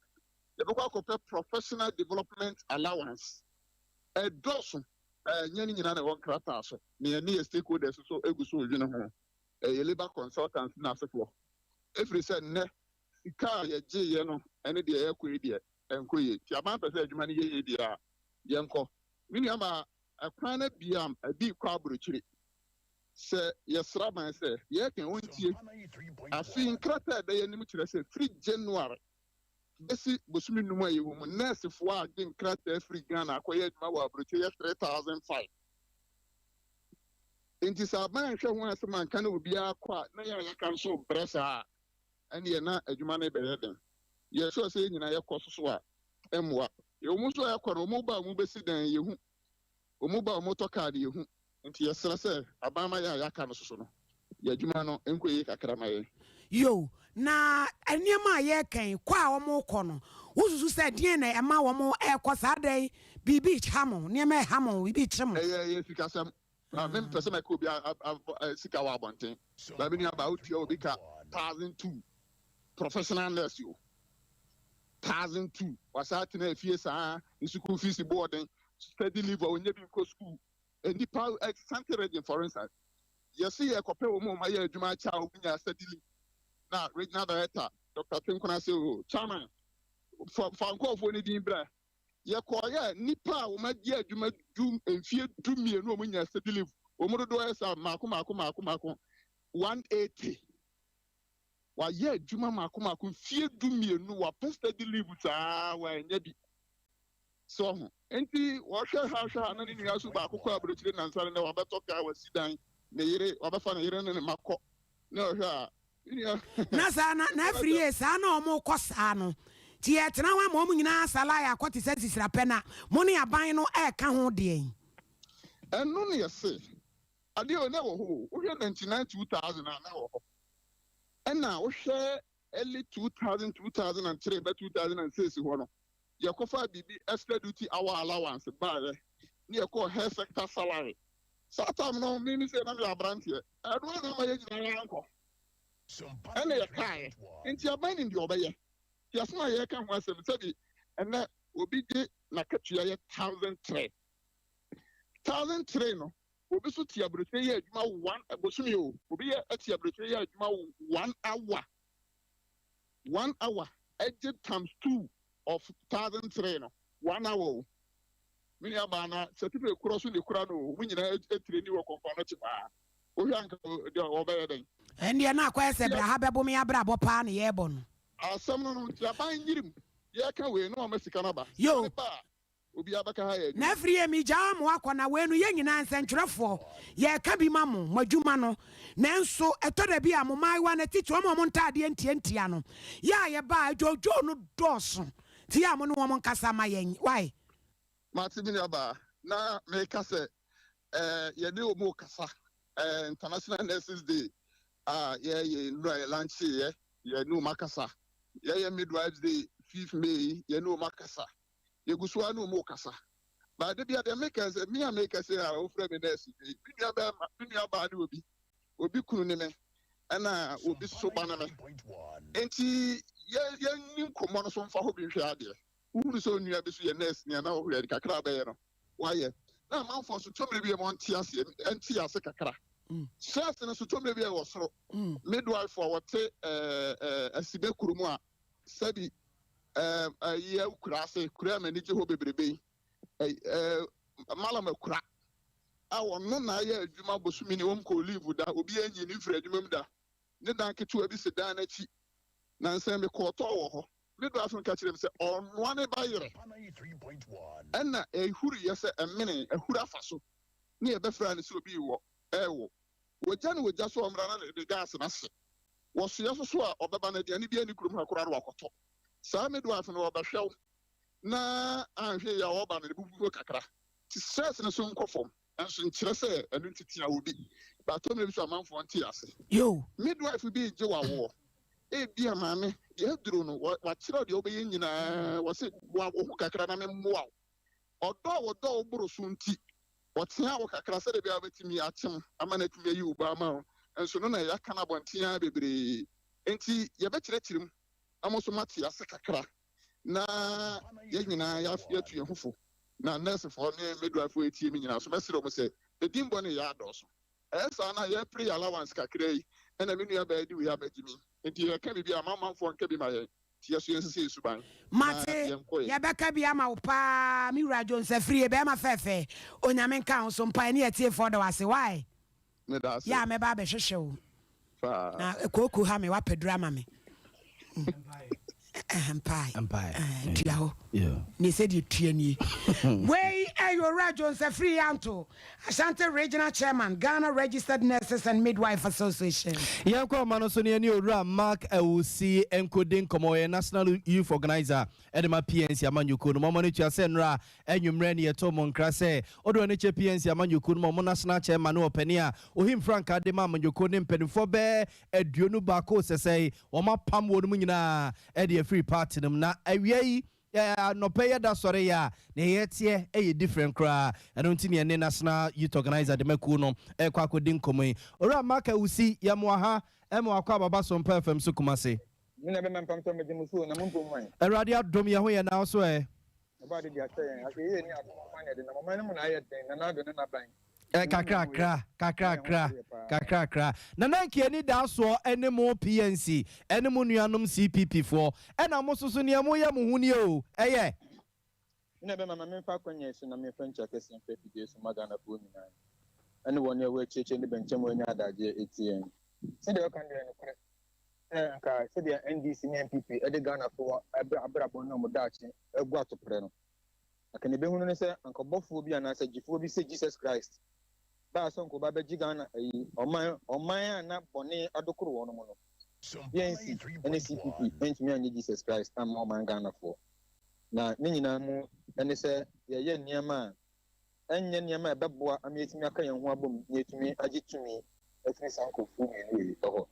Yɛbɛkɔ akɔpɛ professional development allowance. Ɛdɔɔso. Ɛnyɛ ne nyinaa na ɛwɔ nkrataa so, na yɛne yɛn stakeholders nso gu so redwene ho, ɛyɛ labour consultants ne asefoɔ, ɛfiri sɛ nnɛ sika a yɛgyeeɛ no ne deɛ ɛrekɔ yi deɛ ɛnkɔ yie, nti aban pɛ sɛ adwuma no yɛ yie deɛ a, yɛnkɔ. Me nua maa ɛkwan no abue a ɛbi rekɔ aburokyire, sɛ yɛsrɛ aban sɛ deɛ ɛka ɔntie. Afei nkrataa a ɛda yɛn anim kyerɛ sɛ firi January Besi bosome num a yɛwɔ mu, nɛɛsefoɔ a agye nkrataa firi Ghana akɔyɛ adwuma wɔ aburokyire yɛ 3,005. Enti sɛ aban anhwɛ ho asɛm anka na obiara kɔ a, na yɛn a yɛaka nso rebrɛ saa a, ɛnneɛ na adwuma no rebɛyɛ den. Yɛ sure sɛ yɛn nyinaa yɛkɔ so so a, ɛmmoa. Wɔn nso a ɛkɔ no, wɔn ba a wɔbɛsi dan yɛhu, wɔn ba a wɔtɔ kaa no yɛhu. Nti yɛsrɛ sɛ aban ma yɛn a yɛaka no soso no, yɛn adwuma no nkɔ yie kakra ma yɛn.
Yoh. Na nneɛma a yɛreka yi, kɔ a wɔrekɔ no, wosusu sɛ deɛn na ɛma wɔrekɔ saa? Dɛn? Biribi reha mo? Nneɛma reha mo? Biribi rekyere mo?
Ɛyɛ yɛn sikasɛm. Na mempɛ sɛ mɛka obi sika wɔ abɔnten. But me nua baa, wotua obi ka 1002, professional nurse o, 1002, wasan atena efie saa, ne sukuu fees bo ɔden, study leave a ɔnyɛ bi nkɔ sukuu. Nnipa Asante region for instance, yɛse yɛkɔpɛ wɔn a wɔayɛ adwuma akyɛ a wɔnya study leave na regional director Dr. Tenkona se o chairman fa fa nkurɔfoɔ no din bra. Yɛkɔɔyɛ nnipa a wɔayɛ adwuma du mfie 12 a wɔnya study leave, wɔn dodoɔ yɛ sɛ mmaako mmaako mmaako mmaako 180. Wayɛ adwuma mmaako mmaako mfie 12, wapɛ study leave saa wanya bi. So ɔho? Enti wɔhwɛ ha hwɛ ha na ne nua so baako kɔ aburokyire nnansa no nɛ wabɛtɔ kaa, wasi dan, ne yere, wabɛfa ne yere ne ne mma kɔ. Ne ɔhwɛ a, me nua.
Na saa na, na afiri yie, saa na wɔn rekɔ saa no. Nti yɛretena hɔ ama wɔn nyinaa asa line akɔ te sɛ nsisira pɛ na mo ne aban no reka ho deɛn?
Ɛno na yɛse, adeɛ o, na ɛwɔ hɔ o, wohwɛ 99, 2000 a, na ɛwɔ hɔ. Ɛna wohwɛ early 2000, 2003 bɛ 2006 hɔ no, yɛkɔfaa biribi extra duty hour allowance baeɛ ne yɛkɔɔ health sector salary. Saa time no me me sɛ na meyɛ aberanteɛ, ɛno ara na ama yɛn nyinaa yɛankɔ ɛna yɛkaeɛ. Nti aban nim deɛ ɔbɛyɛ. Nti asɛm a yɛreka ho asɛm sɛbi ɛnɛ obi gye n'akatua yɛ 1003. 1003 no obi so te aburokyire yɛ adwuma one bosome o, obi yɛ te aburokyire yɛ adwuma one hour. 1 hour ɛgye times two of 1003 no, 1 hour o. Me nua baa na certificate korɔ so ne kura no o, wɔn nyinaa etire ni wɔ kɔnkɔn no kye paa. Wohwɛ anka deɛ ɔbɛyɛ dɛn?
Ɛndeɛ na akɔyɛ sɛ bra ha bɛbo me abrabɔ paa na yɛrebɔ no.
Asɛm no no nti aban nyirim yɛka wei na wɔma sika no aba. Sika
Yo.
no ba a, obiara bɛka ha yɛ
Na
adwuma.
afiri yɛ megyaa mo akɔ na wei no yɛn nyinaa nsɛntwerɛfoɔ yɛreka bi ma mo, mo adwuma no. Nanso ɛtɔ da bi a mo mmaayewa no atitire wɔn a wɔn ntaadeɛ ntiantia no yɛ a yɛba a adwoodwoo no dɔɔso nti yɛ a mo ne wɔn nkasa ma yɛn. Wai?
Mate me nuabaa na meka sɛ eh, yɛne wɔn rekasa eh, International Nurses Day a yɛyɛ nnura yɛ lancheeɛ, yɛne wɔn akasa. Yɛyɛ Midwives Day 5th May yi, yɛne wɔn akasa. Yɛgu so ara ne wɔn rekasa. But da bi a deɛ meka sɛ me a meka sɛ a wofrɛ me nurse yi, me nua bɛrima, me nua baa ne obi, obi kunu ne me, ɛna obi so ba ne me. Nti Yɛ yɛnni nkɔmmɔ no so mfa hɔ bi nhwɛ adeɛ. Wohunu sɛ onua bi so yɛ nurse ni a na ɔhwɛ ade kakra a ɔbɛyɛ no, wayɛ. Na amanfoɔ nso tɔ mmerɛ bi a wɔnte aseɛ, ɛnte ase kakra. Stress no nso tɔ mmerɛ bi a ɛwɔ soro. Midwife a wɔte ɛɛ ɛɛ Asibe kurom a sɛbi ɛɛ ɛyi akura ase, kura a m'ani gye hɔ bebrebe yi, ɛɛ Malam Akura a ɔno na ayɛ adwuma bosome ni, ɔnkɔɔ leave da, obiara nyi no mfiri adwuma mu da. Ne dan ketewa bi si dan no akyi. Nansa yi mekɔɔtɔɔ wɔ hɔ. Me brafo no ka kyerɛɛ me sɛ ɔrenoa ne ba yerɛ. Ɛnna ɛhuruiɛ sɛ ɛmene, ahuru afa so, ne yɛbɛfrɛɛ no sɛ obi rewɔ, rewo. Wɔgya no wɔ gya so a ɔmmra na ne gas no ahye. Wɔsoɛ so so a ɔbɛba no, aduane biara nni kurom ha koraa na wakɔtɔ. Saa midwife no ɔbɛhwɛ wo na anhwɛ yie a ɔreba no ne bo bɛfu kakra. Nti stress no so nkɔ fam. Nanso nkyerɛ sɛ ɛno nti tea obi. But tɔ mmerɛ bi so amanfoɔ nte ase.
Yo.
Midwife bi regye wo awoɔ. Ebia maame, deɛ aduro no, wakyerɛ wo deɛ wobɛyɛ nyinaa, wɔse boa wo ho kakra na memmoa wo. Ɔdɔ a wɔdɔ wo boro so nti, wɔtea wo kakra sɛdeɛ ɛbɛyɛ a wobɛtumi akyem ama no atumi ayi wo ba ama wo. Nso no na yɛaka no abɔnten ara bebree. Enti yɛbɛkyerɛkyerɛ mu na mo nso moate ase kakra na yɛn nyinaa yɛatu yɛn ho fo. Na nɛɛsefoɔ ne midwifefoɔ a ɛtie me nyinaa nso, mɛsrɛ wɔn sɛ, edin bɔne yɛ adɔɔso. Ɛyɛ saa na yɛpere yɛn allowance kakra yi, ɛna me nua baa di wei abɛgye me. Enti yɛka biribi a, ma amanfoɔ nka bi ma yɛn. Nti yɛn nso yɛnsesa yɛn suban na
Mate,
yɛnkɔ yɛn.
yɛbɛka bi ama wo paa me wura Jones Afriyie, bɛɛma fɛɛfɛ, Onyame nka wo so, mpaeɛ ne atiefoɔ da wo ase, why?
Meda ase.
Yɛ a mɛba abɛhwehwɛ wo.
Paa.
Na kooko ha me, wapɛ duru ama me. Mpae.
Mpae.
Tua hɔ. Ne sɛdeɛ tua nie. Wei ɛyɛ Owura Jones Afriyie Anto, Ashanti Regional Chairman, Ghana Registered Nurses and Midwife Association.
Yɛnkɔ ɔma no so na yɛne Owura Mark Awusi nkɔdi nkɔmmɔ. Ɔyɛ National Youth Organiser de ma PNC amanyɔkuo no. Moama no tua sɛ nnora anwummerɛ ne yɛtoo mo nkra sɛ ɔde ɔne kyɛ PNC amanyɔkuo no ma ɔmo National Chairman ne ɔpanin a ohim frankaa de ma amanyɔkuo ne mpanimfoɔ bɛɛ 21 sɛsɛe wɔn apam wɔn mu nyinaa de afiri party no mu. Na awia yi anɔpa yi ɛda sɔre yɛ a nea yɛteɛ yɛ different koraa. Ɛno nti ne yɛne National Youth Organiser de ma kuo no rekɔ akɔdi nkɔmmɔ yi. Owura Mark Awusi, yɛmoa ha ma wakɔ Ababa Sompa FM so Kumasi.
Me na bɛma mpamtɔ megye mo so o, na mo mpo moan.
Awurade adom yɛn ho yɛ na wo so ɛ?
Ɔbɔ ade de akyɛ yɛn, ahwɛyie ne adom ɔman na ɛde nam, ɔman no mu na ayɛ den, Nana Addo ne n'aban.
Ɛ kakrakra, kakrakra, kakrakra. Nana Nki ani da soɔ ɛne mo PNC ɛne mo nuanom CPP foɔ ɛna mo soso neɛ mo yɛ mo ho nie o, ɛyɛ?
Me na ɛbɛma ma memfa akwannya yi so na memfa nkyia kɛseɛ mfa afidie so mma Ghanafoɔ nyinaa ɛne wɔn a ɛwɔ akyirikyiri ne bɛnkyɛm a wɔanya adagyeɛ ɛtie yɛn. Sɛdeɛ wɔka no deɛ ɛyɛ nokorɛ sɛ anka sɛdeɛ NDC ne NPP de Ghanafoɔ abrabɔ ne wɔn daakye agu atoprɛ no, anka nea ɛbɛhunu ne sɛ anka ɔbɔfoɔ bi anaasɛ gyefoɔ bi sɛ Jesus Christ baa sɛ anka ɔba bɛgye Ghana ayi ɔman ɔman a na bɔne adokoro wɔn no. PNC ne CPP antumi annye Jesus Christ amma ɔman Ghanafoɔ. Na ne nyinaa mu ne sɛ yɛyɛ nneɛma a ɛnyɛ nneɛma a ɛbɛboa ama yɛatumi aka yɛn ho abom na yɛatumi agye tumi afiri saa nkurɔfoɔ mmienu wei hɔ.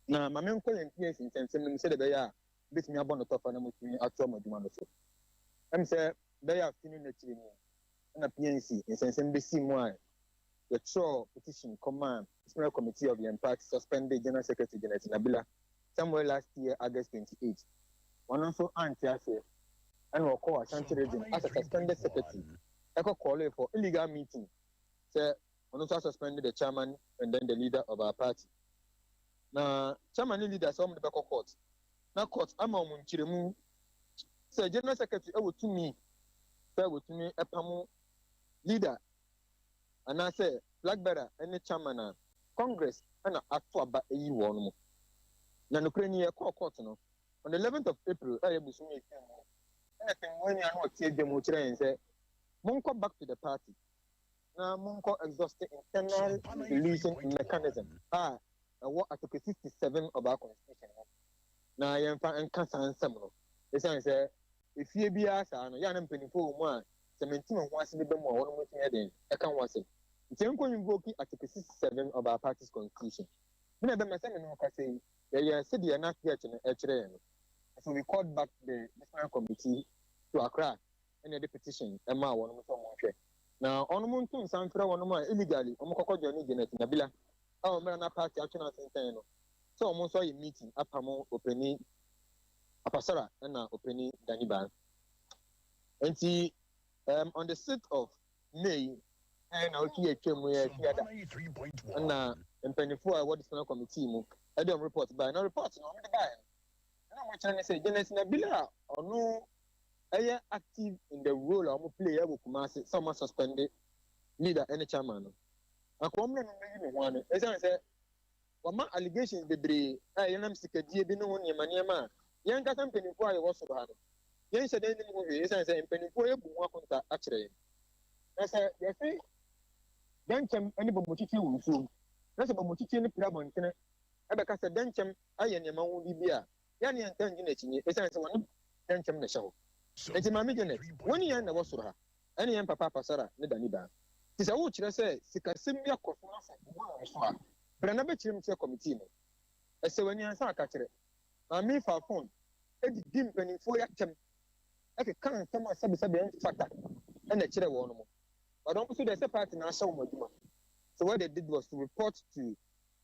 Na ma menkɔ yɛn PNC nsɛnsɛm no mu sɛdeɛ ɛbɛyɛ a mobɛtumi abɔ no tɔfa na moatumi atoa mo adwuma no so. Ɛm sɛ bɛyɛ afe ne n'akyiri ni na PNC nsɛnsɛm bɛsii mu a yɛtwerɛɛ petition kɔmaa Disciplinary Committee of yɛn party suspended General Secretary Janet Nabila somewhere last year August 28. Ɔno nso ante aseɛ ɛna ɔkɔɔ Ashanti region as a suspended secretary ɛkɔ callee for illegal meeting sɛ ɔno nso asuspend the chairman and then the leader of our party. Na chairman ne leader sɛ wɔn de bɛkɔ court na court ama wɔn nkyerɛmu sɛ general secretary ɛwɔ tumi sɛ wɔtumi ɛpamo leader anaasɛ flag bearer ne chairman a Congress na ato aba ayi wɔn mo. Na nokorɛ ni yɛkɔɔ court no on the 11th of April a ɛyɛ bosome a ɛtwam mu ɛna tɛmmuani a na ɔte adwa mu kyerɛ yɛn sɛ monkɔ back to the party na monkɔ exhaust internal resolution mechanism a ɛwɔ Article 67 of our constitution mu na yɛmfa nka saa nsɛm no. Ɛsiane sɛ efie biara saa no yɛ a na mpanimfoɔ wɔ mu a sɛ mente me ho ase beba mu a wɔnom tumi yɛ den ɛka ho asɛm. Nti yɛnkɔ invoke Article 67 of our party's constitution. Me na ɛbɛma sɛ me ne wo kasa yi, yɛyɛɛ sedeɛ na threat no ɛkyerɛ yɛn no. So we called back the disciplinary committee to Accra ɛna yɛde petition ɛmaa wɔnom sɛ wɔn nhwɛ na wɔnom nto nsa mfrɛ wɔnom a illegally wɔn kɔkɔ joine Janet Nabila ɛwɔ mmerɛ na party atwe no asensɛn no sɛ wɔn nso ayɛ meeting apamo ɔpanin. Apasara ɛna ɔpanin Danny Baa. Nti on the 6th of May ɛyɛ na ɔtwe yɛ twam yɛ fiada ɛna mpanyinfoɔ a ɛwɔ disciplinary committee mu ɛde wɔn report baeɛ. Na report no wɔn de baeɛ no, ɛna wɔn kyerɛ ne sɛ Janet Nabila a ɔno ɛyɛ active in the role a wɔn play ɛwɔ Kumasi sɛ wɔn suspend leader ɛne chairman no, anka wɔn mmerɛ no bɛyi ne ho ano, ɛsiane sɛ wɔma allegations bebree a yɛnam sikadie bi ne ho nneɛma nneɛma a yɛn nkasa mpanimfoɔ a yɛwɔ soro ha no yɛnhyɛ dan nim ho hwee, ɛsiane sɛ mpanimfoɔ yɛbu ho akonta akyerɛ yɛn. Na sɛ yɛse dɛnkyɛm ne bɔmmɔkyikyi wɔ nsuom, na sɛ bɔmmɔkyikyi no pira abɔntene ɛbɛka sɛ dɛnkyɛm ayɛ nneɛma ho bi a, yɛne yɛn nta ngyina akyinnye, ɛsiane sɛ wɔne dɛnkyɛm na ɛhyɛ hɔ. Enti Maame Janet, wo ne yɛn na ɛwɔ soro ha, ɛne yɛn papa Apasara ne Dani Baa. Nti sɛ worekyerɛ sɛ sikasɛm bi akɔ so na sɛ obu wɔ so a, bra na bɛkyerɛ mu kyerɛ committee no. Ɛsɛ w'ani ansa aka kyerɛ. Maame yi faa phone didi mpanimfoɔ yi atɛm, ɛkeka nsɛm a sɛbesɛbe ɛmfata na ɛkyerɛ wɔn mo. But wɔn nso deɛ sɛ party no ahyɛ wɔn adwuma. So what they did was to report to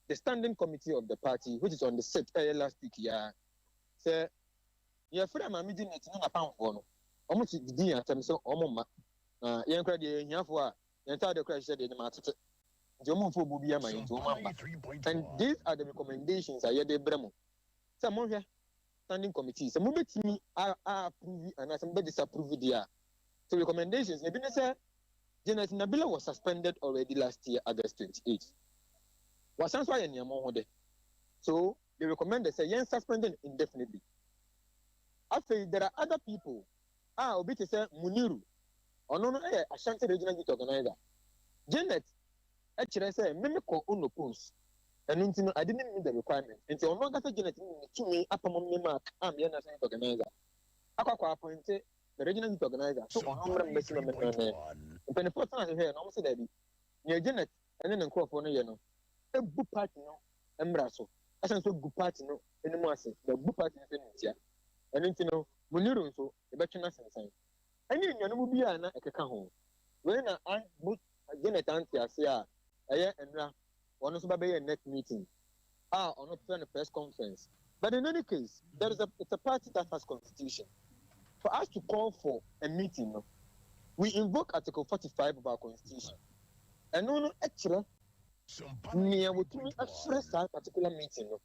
the standing committee of the party, which is on the 6th, ɛyɛ last week yi ara, sɛ yɛfrɛ Maame Janet ne n'apamfoɔ no, wɔn si didi yɛn atɛm sɛ wɔn mma. Na yɛn koraa deɛ yɛyɛ ahiafoɔ a, yɛn ntaade koraa hyehyɛ deɛ ɛnim atete. Nti wɔn mfa obu bi ama yɛn, nti wɔn amba. And these are the recommendations a yɛde brɛ mo sɛ monhwɛ, standing committee, sɛ mobɛtumi a approve anaasɛ mobɛ disapprove deɛ a. So recommendations no ebi ne sɛ Janet Nabila was suspended already last year August 28. Wasan so ayɛ nneɛma ho de. So they recommended sɛ yɛn suspend no indefinitely. Afei there are other people a obi te sɛ Muniru, ɔno no yɛ Ashanti Regional Youth Organizer. Janet kyerɛ sɛ me mekɔ Ono post, ɛno nti no I didn't meet the requirement. Nti ɔno ankasa Janet ne ne tumi apam me Mark a meyɛ National Youth Organizer akɔ akɔ appoint the Regional Youth Organizer so ɔno mmra mmɛsi ma me nan. Mpanimfoɔ tena ase hwɛɛ na wɔn sɛ daabi, nea Janet ne ne nkurɔfoɔ no yɛ no ebu party no mmra so, ɛsan nso gu party no anim ase na ebu party no nso animtia. Ɛno nti no Muniru nso yɛbɛtwe no asensɛn, ɛne anuanom bi a na ɛkeka ho. Wei na Janet ante ase a ɛyɛ nnra wɔn nso ba bɛyɛ net meeting a ɔno frɛ no press conference. But in any case, there is a it's a party that has constitution. For us to call for a meeting no, we invoke Article 45 of our constitution. Ɛno no ɛkyerɛ nea wɔtumi afrɛ saa particular meeting no.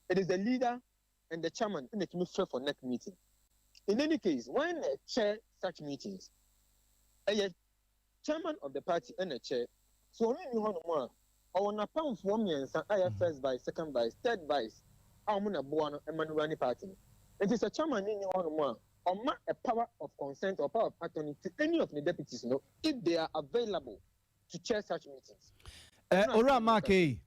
It is the leader and the chairman ɛna ɛtumi frɛ for next meeting. In any case, when na chair such meetings, ɛyɛ chairman of the party ɛna chair. So ɔno nni hɔnom a, ɔwɔ n'apamfoɔ mmiɛnsa a ɛyɛ first vice, second vice, third vice a wɔn na boa no ɛma no run party no. Nti sɛ chairman no nni hɔnom a, ɔma a power of consent or power of attorney to any of the deputies no if they are available to chair such meetings.
Owura Mark ei,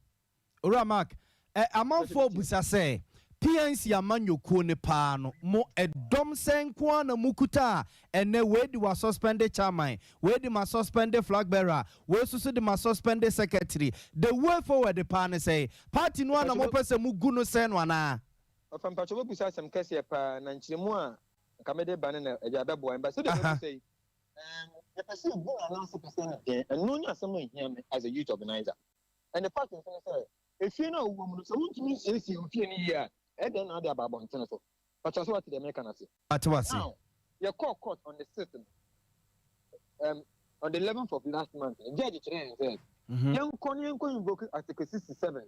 Owura Mark, amanfoɔ busa sɛ PNC amanyɔkuo ne paa no, mo ɛdɔm sɛ nko ara na mukuta a ɛnɛ wei de wa suspend chairman, wei de ma suspend flag bearer, wei nso so de ma suspend secretary. The way forward paa ne sɛ party no a na mopɛ sɛ mugu no sɛ no anaa?
Ɔfa mpatwa, wobusa asɛm kɛseɛ paa, na nkyerɛmu a nka mede ba no na agya bɛboa mba sɛdeɛ wobusa yi, yɛpɛ sɛ yɛgu no anaasɛ pɛ sɛ no deɛn, ɛno ne asɛm a ɛhia me as a youth organizer. And the fact nso ne sɛ efie no a wowɔ mu no, sɛ wontumi nsiesie wo fie no yie a, ɛdɛn na wode aba abɔntene so? Pakyɛ, so wate deɛ meka no ase?
Ate wase.
Now yɛkɔɔ court on the 6th no, on the 11th of last month no, judge kyerɛ yɛn sɛ yɛnkɔ ne yɛnkɔ invoke Article 67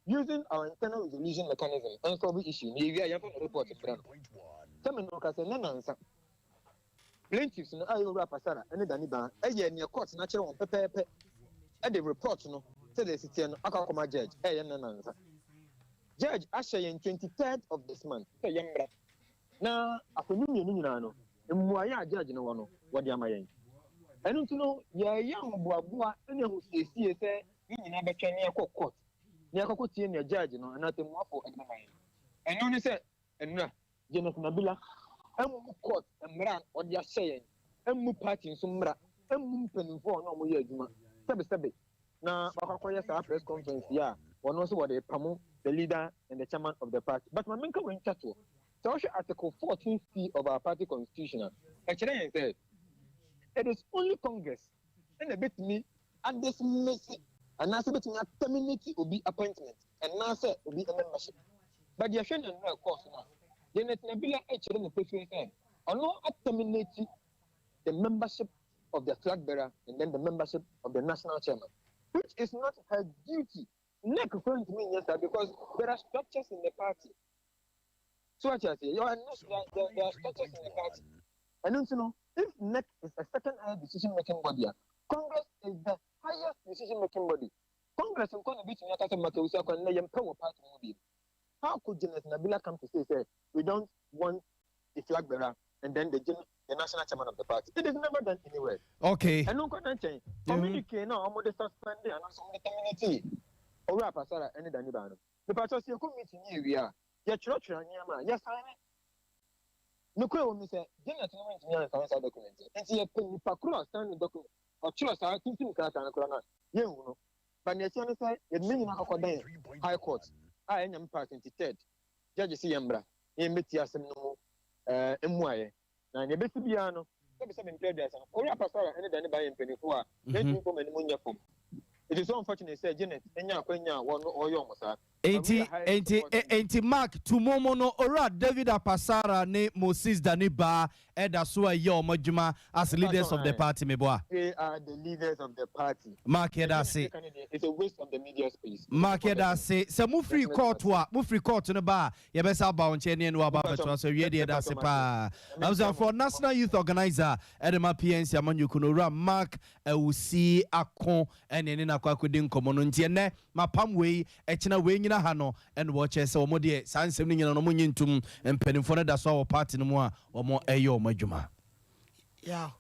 using our internal resolution mechanism and solve issue na yɛwie a, yɛmfa no report mbrɛ no. Sɛ me no ka sɛ ne nansa plaintiffs no a ɛyɛ Owura Pasara ne Dani Baa ɛyɛ nea court no akyerɛ wɔn pɛpɛɛpɛ, ɛde report no sɛdeɛ ɛsi teɛ no akɔ akɔma judge. Ɛyɛ ne nansa judge ahyɛ yɛn 23rd of this month sɛ yɛmmra na afanu mmienu nyinaa no mmuayɛ a judge no wɔ no wɔde ama yɛn. Ɛno nti no yɛyɛ ahoboaboa ne ahosiesie sɛ yɛn nyinaa bɛtwɛn ne yɛkɔ court ne yɛkɔkɔ tie nea judge no anaa tɛmmuafo ɛde bɛma yɛn. Ɛno ne sɛ nnura Janet Nabila mmu court mmara a ɔde ahyɛ yɛn, mmu party nso mmara, mmu mpanimfoɔ a ɔne wɔn yɛ adwuma sɛbesɛbe, na wakɔ akɔyɛ saa press conference yi a wɔn nso wɔde pamo the leader and the chairman of the party. But ma menka wei ntwa toɔ. Sɛ wohwɛ Article 14C of our party constitution a, ɛkyerɛ yɛn sɛ it is only Congress ɛna ɛbɛtumi adismiss anaasɛ ɛbɛtumi aterminate obi appointment anaasɛ obi membership. But yɛhwɛ ne nnura ɛkɔɔ so no a, Janet Nabila kyerɛ no pefee sɛ ɔno a-terminate the membership of the flag bearer and then the membership of the national chairman, which is not her duty. Nec koraa ntumi nyɛ saa because there are structures in the party. So wate aseɛ? There are, there, there are structures in the party. Ɛno nti no, if NEC is a second highest decision making body a, Congress is the highest decision making body. Congress nko na ebetumi aka sɛ Maka Owusu Akwan nnɛ yɛmpɛ wɔ party no mu bio. How could Janet Nabila come to say sɛ we don't want the flag bearer and then the gen the national chairman of the party? It is never done anywhere.
Okay.
Ɛno nko na nkyɛn, communique no a wɔde suspend anaasɛ wɔde terminate Owura Apasara ne Daniba no, mepakyɛw sɛ yɛkɔ meeting ne yɛwie a, yɛtwerɛtwerɛ nneɛma a, yɛsaene. Nokorɛ wɔ mu ne sɛ, Janet no antumi ansaene saa document no, nti yɛpɛ nipa koro a ɔsaene document, ɔtwerɛ saa tintim krataa no koraa no a, yɛnhu no. But nea ɛteɛ ne sɛ, yɛde ne nyinaa kɔkɔdan High Court a ɛyɛ Nyame pɛ a 23rd, judge se yɛmmra na yɛmmɛtie asɛm no mu mmuaeɛ. Na nea ɛbɛsi biara no, sɛbesɛbe mprɛ aduasa no, Owura Pasara ne Dane Ba yɛ mpanyimfo a yɛntumi mfa wɔn anim nyɛ fam. It is so unfortunate sɛ Janet anya akwanya a wɔyɛ wɔn saa. But we
Enti,
are highly
enti,
supporting.
enti Mark Tumomo no, Owura David Apasara ne Moses Dane Ba da so reyɛ wɔn adwuma as leaders
Mpakyɛw
of the
ae.
party, meboa?
They are the leaders of the party.
Mark
Nea
yɛda
Janet
ase.
ka no deɛ, it's a waste of the media space. It is
Mark yɛda
forgotten.
ase. Sɛ mofiri
Definitely
kɔɔto
not.
a, mofiri kɔɔto no ba a, yɛbɛsan aba wo nkyɛn ne yɛne wo aba
Mpakyɛw,
abɛtoa so. Awiei deɛ yɛda ase
mpakyɛw mate.
paa.
Nyame nhyira mo.
Abusuafoɔ, National Youth Organiser de ma PNC amanyɔkuo no, Owura Mark Awusi Ako ne yɛne no akɔ akɔdi nkɔmmɔ no. Nti ɛnnɛ, mapam wei, ɛkyena wei nyina ha no, ɛna wɔkyerɛ sɛ wɔn deɛ saa nsɛm no nyina no wɔn nnye ntom. Mpanimfoɔ no da so ara wɔ party no mu a wɔn reyɛ wɔn adwuma.
Yaw.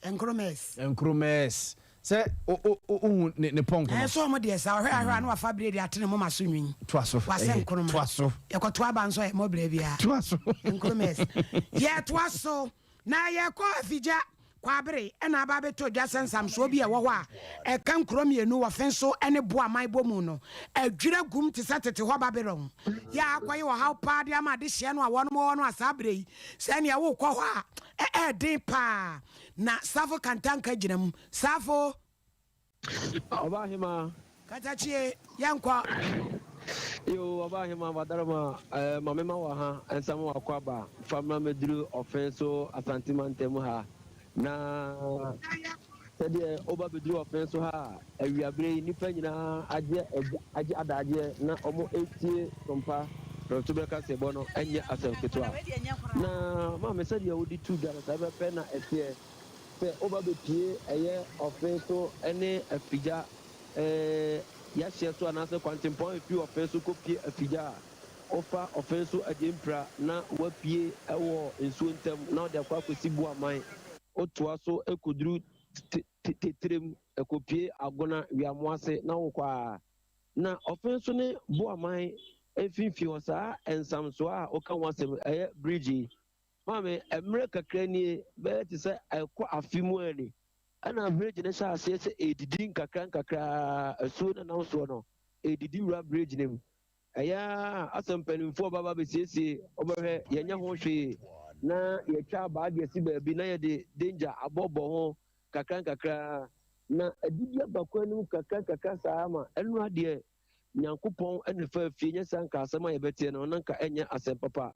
Nkrumahs.
Nkrumahs. Sɛ wo wo wohu ne ne pɔnkɔ no.
Ɛɛ so ɔmo deɛ saa ɔhwɛ ahwɛ a na wafa bredi atene moma so nwin.
Toa so.
Wasɛ
Ɛyɛ.
Nkrumah.
Toa so.
Yɛkɔto aba nso a yɛmmɔ brɛ biara.
Toa so.
Nkrumahs. Yɛtoa so na yɛkɔ Afigya Kwabere na aba abɛtɔ dwa sɛ nsamsoɔ bi a ɛwɔ hɔ a ɛka nkuro mmienu wɔ Fenso ne Boaman bɔ mu no adwiri agum te sɛ tete hɔ Babylon. Yɛ a akɔyɛ ɔhaw paa de ama adehyeɛ no a wɔnom wɔ hɔ no a saa berɛ yi sɛ nea worekɔ hɔ a ɛyɛ den paa. Na Safo Kantanka gyina mu. Safo!
Ɔbaahemaa.
Katakyie, yɛnkɔ.
Yoo, Ɔbaahemaa Badaroma, eh, ma mema wo ha nsa ma wakɔ aba fa mmra mmɛduru Ɔfen so Asante mantam ha. Na sɛdeɛ woba bɛduru Ɔfen so ha a, awiaberɛ yi nnipa nyinaa agye agye adagyeɛ na wɔretie Sompa prɛmtoberɛ kaseɛbɔ no nyɛ asɛm ketewa. Na maame sɛdeɛ wode tu dwa no saa pɛpɛ na ɛteɛ. Sɛ woba bepue ɛyɛ ɔfe so ne afigya yahyeɛ so anaasɛ kwantempɔn a ɛfiri ɔfe so kɔpue afigya a, wofa ɔfe so agyempira na woapue wɔ nsuo ntam na wode akɔ akɔsi Boaman. Wotoa so kɔduru Tetrem kɔpue Agona Wiamoase na wokɔ ara. Na ɔfe so ne Boaman mfimfini hɔ saa nsamsoɔ a woka ho asɛm ɛyɛ bridge yi, Maame, mmerɛ kakra nie, bɛyɛ te sɛ ɛrekɔ afe mu ara ni, ɛna bridge no hyɛɛ aseɛ sɛ ɛredidi nkakra nkakra ara, asuo no a ɛnam soɔ no, ɛredidi wura bridge no mu. Ɛyɛ ara a, asɛ mpanimfoɔ ba ba bɛsiesie, wobɛhwɛ, yɛnyɛ ho hwee, na yɛatwa abaa de asi baabi, na yɛde danger abɔbɔ ho kakra nkakra, na adidi aba kwan no mu kakra nkakra saa ma ɛno adeɛ, Nyankopɔn na ɛfaa fie, nyɛ saa nka asɛm a yɛbɛteɛ no, na nka ɛnyɛ asɛm papa.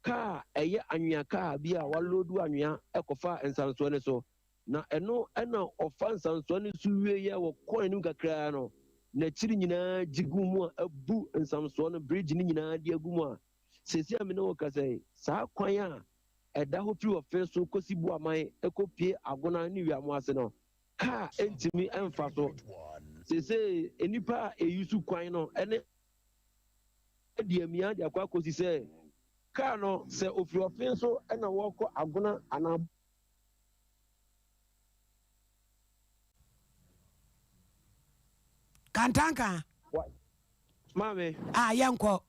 Kaa a ɛyɛ anwea kaa bi a wɔaloodu anwea kɔfaa nsansoɔ no so, na ɛno na ɔfa nsansoɔ no so wieeɛ a wɔkɔɔ anim kakraa no, n'akyiri nyinaa gye gu mu a abu nsamsoɔ no, bridge no nyinaa de agu mu a seesei a me ne wo rekasa yi, saa kwan a ɛda hɔ firi ɔfe so kɔsi Boaman kɔpue Agona ne Wiamo ase no, kaa ntumi mfa so. Seesei nnipa a ɛyusu kwan no ne. adi amia de akɔ akosi sɛ kaa no sɛ ofiri ɔfen so na wɔrekɔ Agona anaa.
Kantanka.
Wa, maame.
Ah, yɛnkɔ.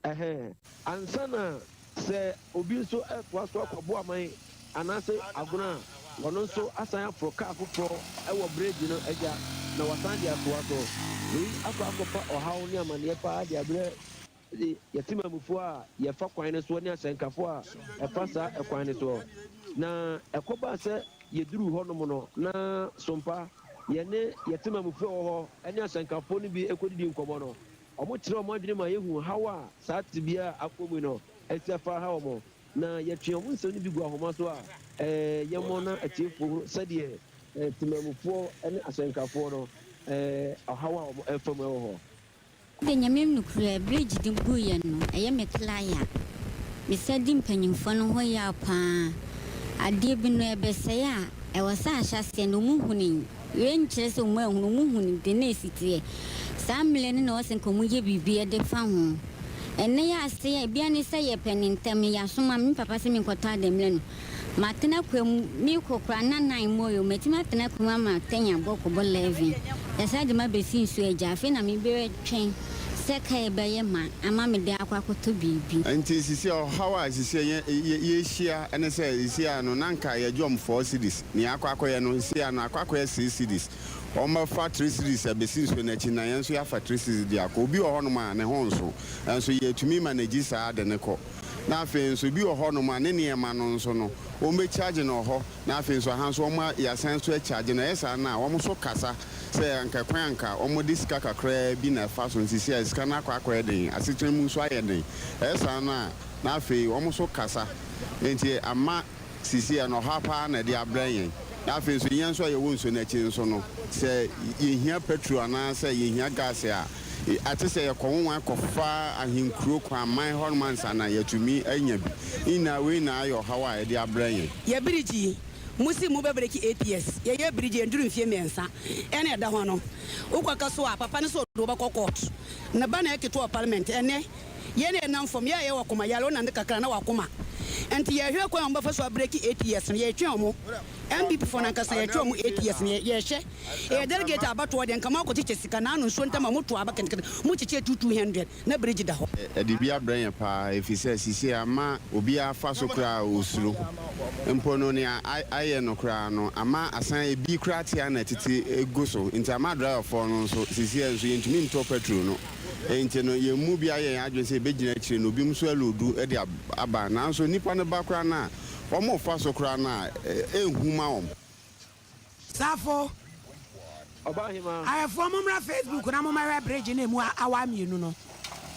Ɛhɛn, ansa na sɛ obi nso retoa so akɔ Boaman anaasɛ Agona a, ɔno nso asan aforo kaa foforɔ wɔ bregye no agya na wasan de atoa so. Wei akɔ akɔfa ɔhaw ne amaneɛ paa de abrɛ yɛn temanmufoɔ a yɛfa kwan no soɔ ne ahyɛnkafoɔ a ɛfa saa ɛkwan no soɔ. Na ɛkɔbaa sɛ yɛduruu hɔnom no, na Sompa, yɛne yɛn temanmufoɔ a ɛwɔ hɔ ne ahyɛnkafoɔ no bi rekɔdidi nkɔmmɔ no, wɔkyerɛɛ wɔn adwene ma yɛhuu haw a saa tebea a akɔ mu yi no. asi afa ha wɔn. Na yɛtwe wɔn nsɛm no bi gu ahoma so a, yɛmmɔ na atiefoɔ hunu sɛdeɛ temanmufoɔ ne ahyɛnkafoɔ no ɔhaw a wɔfa mu wɔ hɔ.
De Nyame nokorɛ bridge de gu yɛ no ɛyɛ me kla ya. Me sa di mpanyinfoɔ no ho yaw paa. Adeɛ bi no ɛbɛsɛe a ɛwɔ sɛ ahyɛaseɛ no ɔmu huni. Wei nkyerɛ sɛ ɔmu anhunu, ɔmu huni de na ɛsi teɛ. Saa mmerɛ no na ɛwɔ sɛ nka ɔmu yɛ biribi de fa ho. Ɛnnɛ yɛ asɛe a ebia ne sɛ yɛpɛ no ntɛm. Yɛasoma me papa sɛ menkɔtɔ ade mmrɛ no. Matena kwa mu, mekɔ koraa na nine mmɔe o, matumi atena kwa mu ama ten abɔ kɔbɔ 11. Yɛsan de me abɛsi nsuo agya, afei na merebɛtwɛn sɛ kaa bɛyɛ ma ama mede akɔ akɔtɔ biribi.
Nti sisi a ɔhaw a sisi a yɛhyia ne sɛ sisi a no na nka yɛgye wɔn four cedis, nea akɔ akɔyɛ no sisi a no akɔ akɔyɛ six cedis. Wɔbɛfa three cedis abɛsi nsuo no akyi na yɛn nso yɛafa three cedis de akɔ. Obi wɔ hɔnom a ne ho nso, nso yɛtumi manage saa de no kɔ. Na afei nso bi wɔ hɔnom a ne nneɛma no nso no, wɔbɛcharge no wɔ hɔ, na afei nso aha nso wɔn yɛasan nso acharge no. Ɛyɛ saa no a, wɔn nso kasa sɛ anka kwan anka wɔde sika kakraa bi na ɛfa so, nti seesei a sika no akɔ akɔyɛ den, asetena mu nso ayɛ den. Ɛyɛ saa no a, na afei wɔn nso kasa. Enti ama seesei no ɔhaw pa ara na ɛde abrɛ yɛn. Na afei nso yɛn nso a yɛwɔ nsuo no akyi nso no, sɛ yɛhia petrol anaasɛ yɛhia gas a, ate sɛ yɛkɔ nwonwan kɔfa ahenkuro Kwaman hɔnom ansa na yɛatumi anya bi. Ne nyinaa, wei nyinaa yɛ ɔhaw a ɛde abrɛ yɛn.
Yɛ bridge yi, mo se mo bɛ breki APS, yɛyɛ bridge ɛnduru mfie miɛnsa ɛna ɛda hɔ no, wokɔ ka so a papa no se ɔde wo bɛkɔ court, ne ba na ɛkete wɔ parliament, ɛnɛ yɛn na yɛnam fam, yɛ a yɛwɔ akoma yare, wonante kakra na wakoma, nti yɛhwɛ kwan a wɔn bɛfa so abreki APS no, yɛtwɛn wɔn. NPP foɔ no ankasa yɛtwerɛ ɔmo 8 years no yɛhwɛ ɛyɛ delegate abatoɔ deɛ nka mo akɔ kyekyɛ sika na ano nsuo ntam a mo to aba ketekete mo kyekyɛ 2 200 na bridge da hɔ.
Ɛde bi abrɛ yɛn paa efisɛ seesei ama obiara fa so koraa a osuro. Mpo no nea ayɛ no koraa no ama asan ebi koraa te a na tete gu so nti ama driverfoɔ no nso seesei nso yɛntumi ntɔ petrol no nti no yɛn mu bi ayɛ yɛn adwene sɛ yɛbɛgyina akyire no obinom nso aloodu de aba nanso nnipa no ba koraa no a wɔfa so koraa no a ɛnhu ma wɔn.
Safo.
Ɔbahema.
Ayɛfoɔ mommra Facebook na mommɛhwɛ bridge no emu awa mmienu no.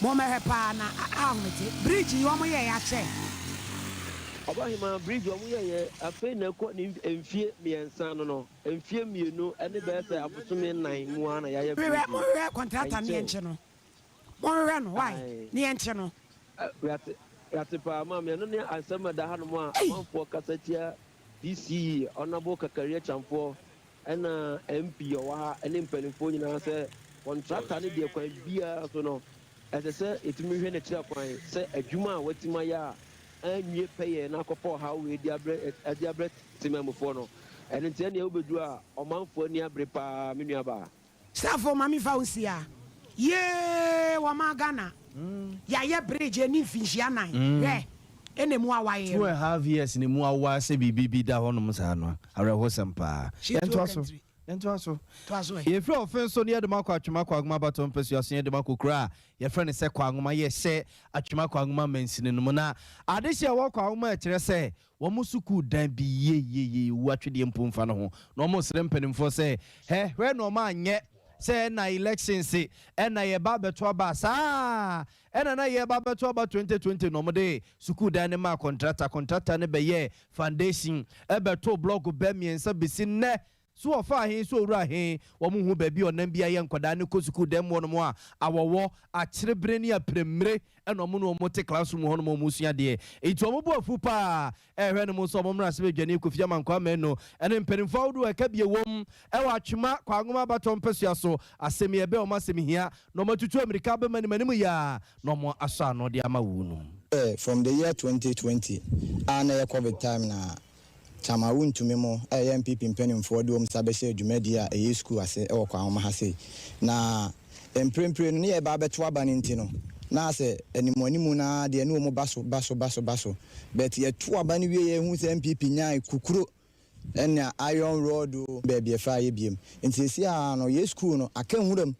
Mommɛhwɛ paa na ahomete. Bridge yi wɔn yɛ yɛakyɛ.
Ɔbahema, bridge wɔn yɛyɛ afei na ɛkɔ ne mfie 3 no, mfie 2 ɛne bɛyɛ sɛ abosome 4 mu ara na yɛayɛ bridge.
Monhwehwɛ monhwehwɛ contractor ne yɛnkye no. Monhwehwɛ no why ne yɛnkye no.
Yate yate paa maame, ɛno ne asɛm a ɛda hanom a amanfoɔ kasa tia DCE Honourable Kakaria Kyamfoɔ ɛna MP ɔwɔ ha ɛne mpanimfoɔ nyinaa sɛ contractor no deɛ, kwan biara so no ɛsɛ sɛ yɛtumi hwɛ n'akyiri kwan sɛ adwuma a watumi ayɛ a anwie pɛyɛ na akɔfa ɔhaw wei de abrɛ ɛde abrɛ temamufoɔ no. Ɛno nti ɛnea wobɛduru a ɔmanfoɔ ani abere paa, me nuabaa.
Safo, maame fa wo si a yee wɔma Ghana yɛayɛ bridge ɛni mfinhyia 4 hwɛ ɛna mu awaeɛ.
2½ years ne mu awa sɛ biribi bi da hɔnom saa no, awerɛhosɛm paa. Yɛntoa so, yɛntoa so. Yɛfiri ɔfe nso ne yɛde makɔ Atwema Kwanwoma abatɔ mpasua so. Yɛde makɔ kuro a yɛfrɛ no sɛ Kwanwoma, yɛhyɛ Atwema Kwanwoma mansini no mu na adehye a ɛwɔ Kwanwoma ɛkyerɛ sɛ wɔn sukuu dan bi yie yie wu atwedeɛ mpo mfa no ho na wɔn srɛ mpanimfoɔ sɛ hɛ hwɛ na wɔn anyɛ sɛ ɛna elections ɛna yɛba abɛto aba saa ɛna na yɛba abɛto aba 2020 na wɔde sukuu dan ne maa contractor. Contractor ne bɛyɛ foundation ɛbɛto block bɛ 3 bɛsi nnɛ so wɔfa ahe so owura ahe wɔn ho baabi ɔnam bi ayɛ nkwadaa ne kɔ sukuu dan mu hɔnom a awɔwɔ akyerebere ne apiremire ɛna wɔn ne wɔn te classroom hɔnom a wɔn sua adeɛ. Eti wɔn bu afu paa ɛhwɛ no mu nso wɔn mmra sɛ Kofi Amankwa Manu ɛne mpanimfoɔ ahodoɔ ɛka bie wɔm ɛwɔ Atwema Kwanwoma abatɔ mpɛsua so. Asɛm yɛ bɛ wɔn asɛm hia na wɔn atutu amirika bɛma anim anim yia na wɔn asɔ ano de ama wɔn
no. From the year 2020 a na ɛyɛ COVID time na Chairman Wontumi mo ɛyɛ NPP mpanimfoɔ de wɔn nsa bɛhyɛ dwumadie a ɛyɛ school ase ɛwɔ Kwanwoma ha sei. Na mprempren no ne yɛba abɛto aba no nti no na sɛ animuanimu na deɛ ne wɔn ba so ba so ba so ba so, but yɛto aba no wie, yɛhu sɛ NPP nyaa kukuro ɛna iron rod o baabi ɛfa ayɛ biem. Nti esi a no yɛ school no aka nwuram.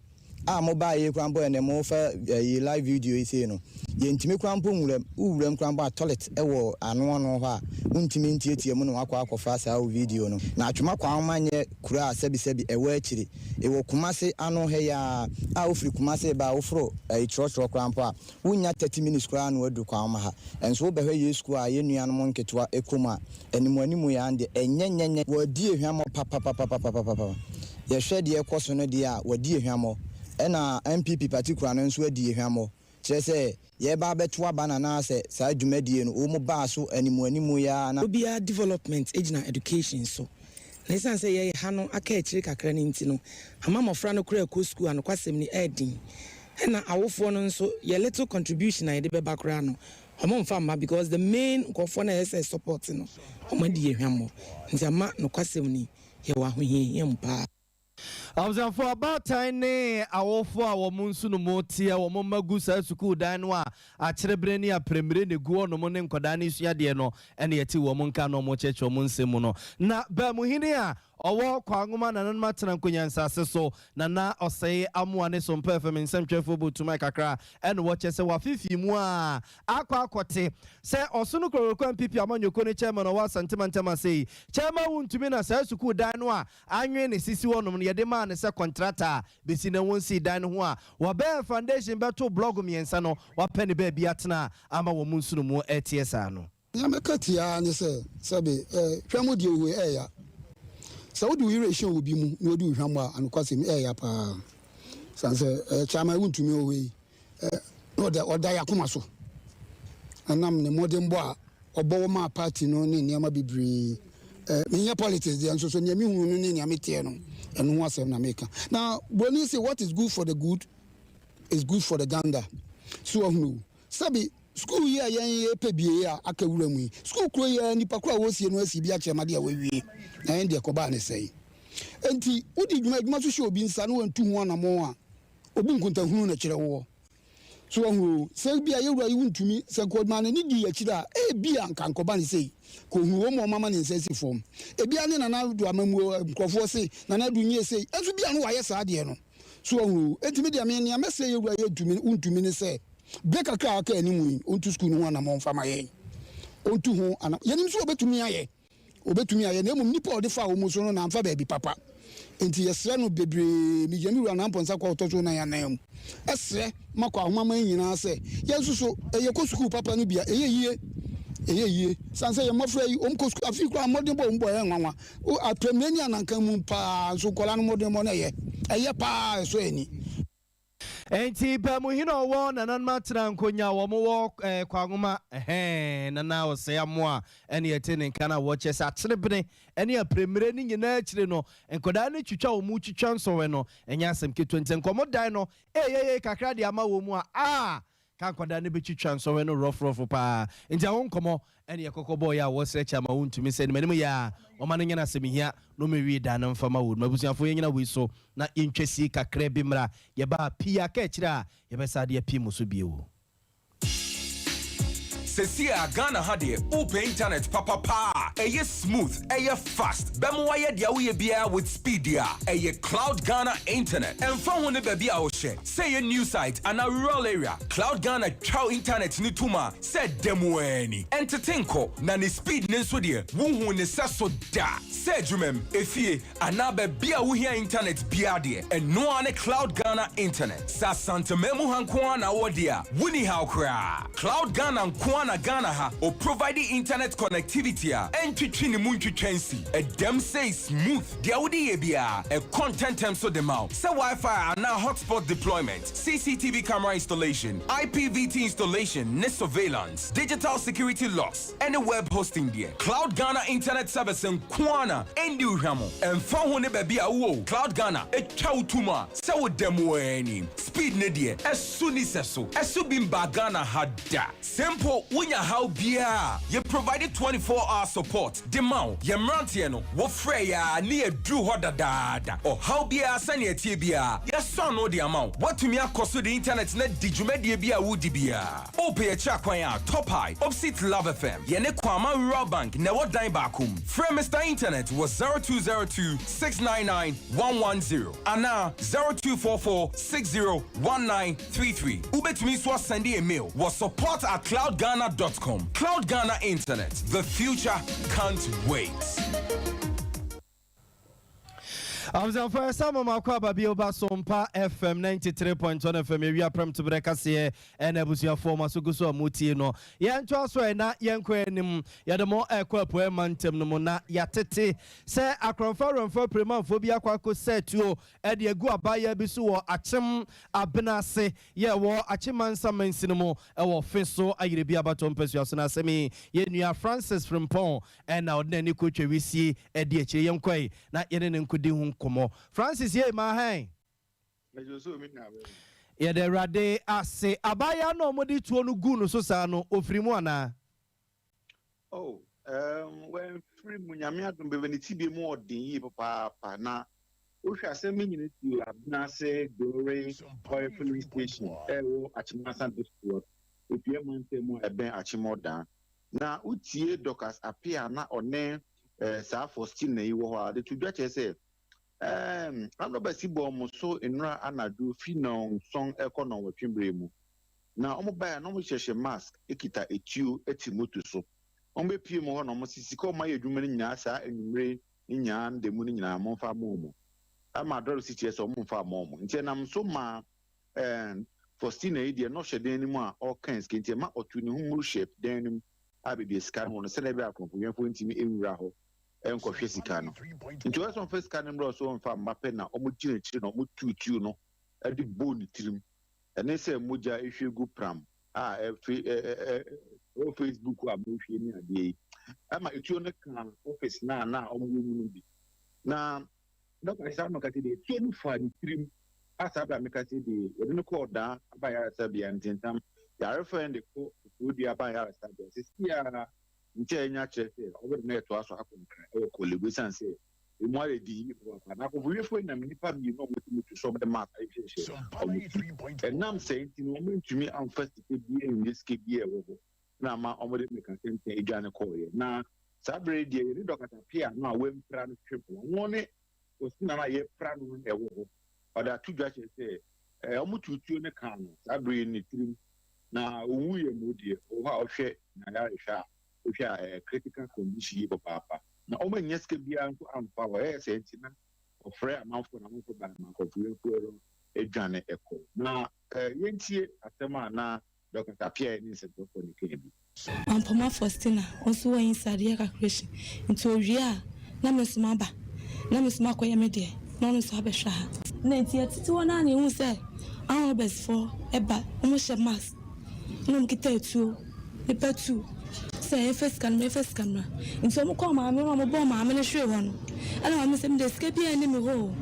A mobaeɛ yi koraa mpo ɛnnɛ mofa ɛyi live video yi sei no, yɛntumi koraa mpo nwura mu. Wowura mu koraa mpo a toilet wɔ ano ano hɔ a wontumi ntiatia mu na wakɔ akɔfa saa wo video no. Na Atwoma Kwawoma nyɛ kuro a sɛbisɛbi ɛwɔ akyiri. Ɛwɔ Kumase ano ha yi ara a wofiri Kumase reba a woforo ɛyi trɔtrɔ koraa mpo a wonnya 30 minutes koraa na woaduru Kwawoma ha. Nso wobɛhwɛ yɛn sukuu a yɛn nuanom nketewa kɔ mu a, animuanimu yi ara deɛ ɛnyɛ nyɛ nyɛ. Wɔadi hwammɔ papapapapapapa. Yɛhwɛ deɛ ɛkɔ so no deɛ a, wɔadi hwammɔ. Ɛna NPP particular no nso adi hwammɔ. Kyerɛ sɛ, yɛreba abɛto aba no anaasɛ saa dwumadie no, wɔn baa so animuanimu yi ara na.
Obiara development gyina education so. Na esiane sɛ yɛn ha no aka akyire kakra no nti no, ama mmɔfra no koraa rekɔ sukuu a nokwasɛm ni ɛyɛ den. Ɛna awofoɔ no nso, yɛn little contribution a yɛde bɛba koraa no, wɔmfa mma because the main nkurɔfoɔ no a ɛyɛ sɛ support no, wɔadi yɛn hwammɔ. Nti ama nokwasɛm ni, yɛwɔ ahohiahia mu paa.
Abusuafo, abaatan ne awofo a wɔn nsono mu teɛ wɔn mma gu saa sukuu dan no a akyerebene ne aprɛmire na egu hɔnom ne nkwadaa no resua adeɛ no na yɛte wɔn nka na wɔrekyerɛkyerɛ wɔn nsɛm mu no. Na Baamuhene a ɔwɔ Kwangoma Nananom Atena Nkonya nsase so, Nana Osei Amoah ne Sompa FM nsɛmtwerɛfoɔ bɔ tumae kakra na wɔkyerɛ sɛ wɔafeefee mu a akɔ akɔte sɛ ɔsono Kororokɔ NPP amanyɔkuo no chairman a ɔwɔ Asante Mantam ase yi, Chairman Wontumi na saa sukuu dan no a anwene ne sisi hɔnom no yɛde maa no sɛ kɔntrata a besi nnɛ wonsii dan no ho a wɔbɛyɛ foundation bɛto blɔg mmiɛnsa no wapɛ ne baabi atena ama wɔn nsonomu ɛteɛ saa no.
Nea mɛka tiaa ara ne sɛ, sɛbe, eh, hwammɔ deɛ ohu ɛɛya. Sɛ wode wo yerɛ hyɛ obi mu na odi wo hwammɔ a, anokwasɛm, ɛɛya paa. Sane sɛ, eh, Kyaman wontumi wɔ hɔ yi, eh, na ɔda, ɔda yɛn akoma so. Ɛnam ne mmɔdenbɔ a ɔbɔ wɔ maa party no ne nneɛma bebree. Eh, menyɛ politics deɛ nso so nea mehunu no ne nea meteɛ no, ɛno ho asɛm na meka. Na Broni se, what is good for the good is good for the gander. So wahunu o? Sɛbe, sukuu yi a yɛn yɛpɛ bie yi a aka wura mu yi, sukuu kuro yi ara nipa koro a wɔresie no asi bi akyerɛ ma deɛ wawie, na yɛn deɛ kɔbaa ne sɛn? Enti, wode dwuma adwuma so hyɛ obi nsa na wantu ho anammɔn a, obu nkontahunu na ɛkyerɛ woɔ. So wahu o? Sɛ ebia yɛn wura yi wontumi, sɛ nka ɔmaa n'ani dii akyire a, ebia nka ankɔba no sei. Ka ohunu wɔn a wɔama ne nsa asi fam. Ebia ne Nana Addo amammuo, nkurɔfoɔ se Nana Addo nyɛɛ sei, nso bia no wayɛ saa adeɛ no. So wahu o? Enti me deɛ me, nea mɛsrɛ yɛn wura yi ntumi, wontumi ne sɛ, berɛ kakra a aka anim yi, ɔntu sukuu no ho anammɔn mfa ma yɛn. Ɔntu ho ana, yɛnim sɛ ɔbɛtumi ayɛ. Obetumi ayɛ, na mmom nnipa a ɔde faa wɔn so no na amfa baabi papa. Enti yɛsrɛ no bebree, migyina me wura Nampɔnsa kwa a ɔtɔ so nnan ananmu srɛ ma kɔ ahomaman nyinaa sɛ, yɛn nso so, yɛkɔ sukuu papa no bi a, ɛyɛ yie. Ɛyɛ yie. Esiane sɛ yɛn mmɔfra yi, wɔkɔ sukuu, afei koraa mmɔdenbɔ a wɔbɔ yɛ nwanwa. Aprɛmire ne ananka mu paa nso nkwadaa no mmɔdenbɔ no ɛyɛ. Ɛyɛ paa, ɛsɔ ani.
Enti Pamuhene a ɔwɔ nananom atena nkonya a wɔn wɔ eh, Kwangoma ɛhɛn Nana Osei Amoah ɛne ɛte ne nka no a wɔkyɛ sɛ akyerebene ɛne apremire ne nyinaa akyire no nkwadaa no twitwa wɔn twitwa nsɔhwɛ no ɛnyɛ asɛm ketewa nti nkɔmɔ dan no ɛyɛ yei kakra de ama wɔn mu a ah Ka nkwadaa no bɛtwitwa nsɔhwɛ no rɔforɔfo paa. Nti ɛho nkɔmmɔ ne yɛkɔkɔ bɔɔeɛ a wɔsrɛ kyɛ ama wontumi sɛ animanim yɛ a wɔma no nyɛ no asɛm hia na ɔmɛwie da no mfa ma wo no. Abusuafoɔ yɛnyina wei so na yɛntwa sie kakra bi mmra. Yɛba a pii aka akyire a yɛbɛsa de apii mo so bio.
Sesie a Ghana ha deɛ wopɛ internet papa paa a ɛyɛ smooth, ɛyɛ fast, bɛma wayɛ deɛ woyɛ biara with speed deɛ a, ɛyɛ Cloud Ghana Internet. Ɛmfa ho ne baabi a wohyɛ, Sɛ ɛyɛ new site anaa rural area, Cloud Ghana twa wo internet no tom a sɛ da mu ara ni. Ɛntete nkɔ, na ne speed no nso deɛ, wonhuu ne sɛso da. Sɛ adwumam, efie, anaa baabi a wohia internet biara deɛ, ɛno ara ne Cloud Ghana Internet. Sɛ Asanteman mu ha nko ara na wowɔ deɛ a, wonni haw koraa. Cloud Ghana nko ara na Ghana ha ɔprovide internet connectivity a ɛntwetwe ne mu ntwitwa nsi. Ɛdam sei smooth. Deɛ wode yɛ biara, ɛkɔ ntɛmntɛm so de ma wo. Sɛ Wi-Fi anaa hotspot deployment, CCTV camera installation, IPVT installation ne surveillance, digital security locks, ne web hosting deɛ, Cloud Ghana Internet Service nko ara na ɛndi wo hwammɔ. Ɛmfa ho ne baabi a wowɔ o, Cloud Ghana twa wo tom a sɛ woda mu ara ni. Speed no deɛ, ɛso nni sɛso. Ɛso bi mbaa Ghana ha da. Sɛ mpo wonya haw biara a, yɛ provide 24 hour support de ma wo. Yɛn mmeranteɛ no, wofrɛ yɛ a ne yɛduru hɔ dadaada. Ɔhaw biara sɛnea ɛteɛ biara, yɛasɔ ano de ama wo. Woatumi akɔ so de internet no adi dwumadie bi a woredi biara. Wopɛ yɛn akyiri akwan a, Top High, opposite Love FM. Yɛne Kwama Rural Bank na ɛwɔ dan baako mu. Frɛ Mister Internet wɔ 0202 699 110 anaa 0244 60 1933. Wobɛtumi nso asɛnde yɛn mail wɔ support at cloudghana dot com. Cloud Ghana Internet, the future can't wait.
Abusuafo ɛsa mo mako aba bio ba Sompa FM 93.1 FM ewia prɛm to berɛ kaseɛ ɛna abusuafoɔ mo aso gu so a mo tie no. Yɛntoa so ɛ na yɛnkɔ anim. Yɛde mo ɛkɔ apueɛ mantam no mu na yɛatete sɛ akorɔmfoɔ awɛmfoɔ apiremanfoɔ bi akɔ akɔ sɛ tuo ɛde agu abaayewa bi so wɔ Akyem Abena ase yɛ ɛwɔ Akyem Mansa mansini mu ɛwɔ Fe so Ayerebi abatoɔ mpasua so. Na asɛm yi yɛn nua Francis Frimpong ɛna ɔde n'ani kɔ twa wisie ɛdi akyire. Yɛnkɔe na yɛne no nkɔdi ho nkɔmmɔ. Francis yei maa hɛn. Yɛda Awurade ase. Abaayewa no a wɔde tuo no guu no so saa no, ɔfiri mu anaa?
Oh, um, wamfiri mu. Nyame adom bɛbɛ ne tibie mu ɔden yie papaapa. Na wohwɛ asɛm yi nyina si Abenase Glory Oil Filling Station ɛwɔ Akyem District, Epia mantam mu a ɛbɛn Akyem Ɔdan. Na wotie Dorcas Appiah na ɔne eh, saa Faustina yi wɔ hɔ a, de to dwa kyerɛ sɛ eh, anɔbasi bɔɔ mo so nnora anadwo fi nnɔnson ɛkɔ nnɔnwɔtwe berɛ mu. Na wɔn baeɛ a na wɔhyehyɛ mask kita etuo te moto so. Wɔn bɛpue mu hɔ na wɔn se sika a wɔn ayɛ adwuma no nyinaa saa anwummere no nyinaa no da mu no nyinaa momfa mma wɔn. Ɛma Doris kyerɛ sɛ wɔn mfa mma wɔn. Nti ɛnam so maa eh, Faustina yi deɛ na ɔhyɛ dan no mu a ɔrekan sika nti ɛma ɔtoo ne ho mmuru hyɛɛ dan no mu a baabi a sika no wɔ no sɛdeɛ ɛbɛyɛ a akorɔmfoyɛnfoɔ ntumi nwura hɔ nkɔhwɛ sika no. Nti ɔyɛ sɛ ɔmfa sika no mmrɛ ɔsɛ ɔmfa mma pɛ na wɔgyina akyire na wɔtuu tuo no de bɔɔ ne tirim. Ɛne sɛ mogya ehwie gu pram a ɛfe ɛ ɛ ɛ ɛwɔ Facebook a mohwie ne adeɛ yi ɛma etuo no ka office no a na wɔwɔ mu no bi. Na dɔkta saa na ɔka sɛ deɛ etuo no faa ne tirim a saa bere a meka sɛ deɛ yɛde no kɔɔ daa aba yaresabea ntentam yarefoɔ yɛn de kɔ Koforidua aba yaresabea sisi a nti a yɛnya kyerɛ sɛ ɔbɛde no ɛtoa so akɔ Nkran ɛwɔ Korle Bu esiane sɛ Emu ayɛ den yie papaapa. Na akɔmfowifoɔ yi nam nnipa mmienu a wɔte moto so a wɔde mask ahyehyɛ wɔn ti. Ɛnam saa nti no, wɔantumi amfa sika biara anwie sika biara a ɛwɔ hɔ na ama wɔde mmirikatɛntɛn dwane kɔeɛ. Na saa berɛ yi deɛ, yɛne Dɔkta Appiah no a wampira no hwehwɛ mu. Ɔno ne Faustina no a yɛapira no no na ɛwɔ hɔ. Ɔde ato dwa kyerɛ sɛ eh, wɔtoo tuo no kaa no saa berɛ yi ne tirim na ɔwuiɛ mpo deɛ, ɔwɔ hɔ a ɔhwɛ n'ayarehwɛ a wohwɛ a ɛyɛ critical condition yie papaapa. Na wɔn annya sika biara nso amfa hɔ. Ɛyɛ saa nti na ɔfrɛ amanfoɔ na amanfoɔ baeɛ ma nkurɔfoɔ no dwane kɔ. Na yɛntie asɛm a na Dorcas Appiah ne nsɛntwerɛfoɔ no kaa bi.
Ampoma Faustina nso wɔ inside yɛ calculation nti owie a na me nso maba na me nso makɔyɛ me deɛ na ɔno nso abɛhwɛ ha. Na nti yɛtete hɔ no ara na yɛhu sɛ armed robbers foɔ ba, wɔhyɛ mask na wɔkita atuo. Nipa tu sɛ yɛmfa sika no mmra, yɛmfa sika mmra. Nti wɔn kɔɔ maame hɔ a wɔbɔɔ maame no hwee hɔ no, ɛna maame sɛ me deɛ sika biara nni me hɔ o,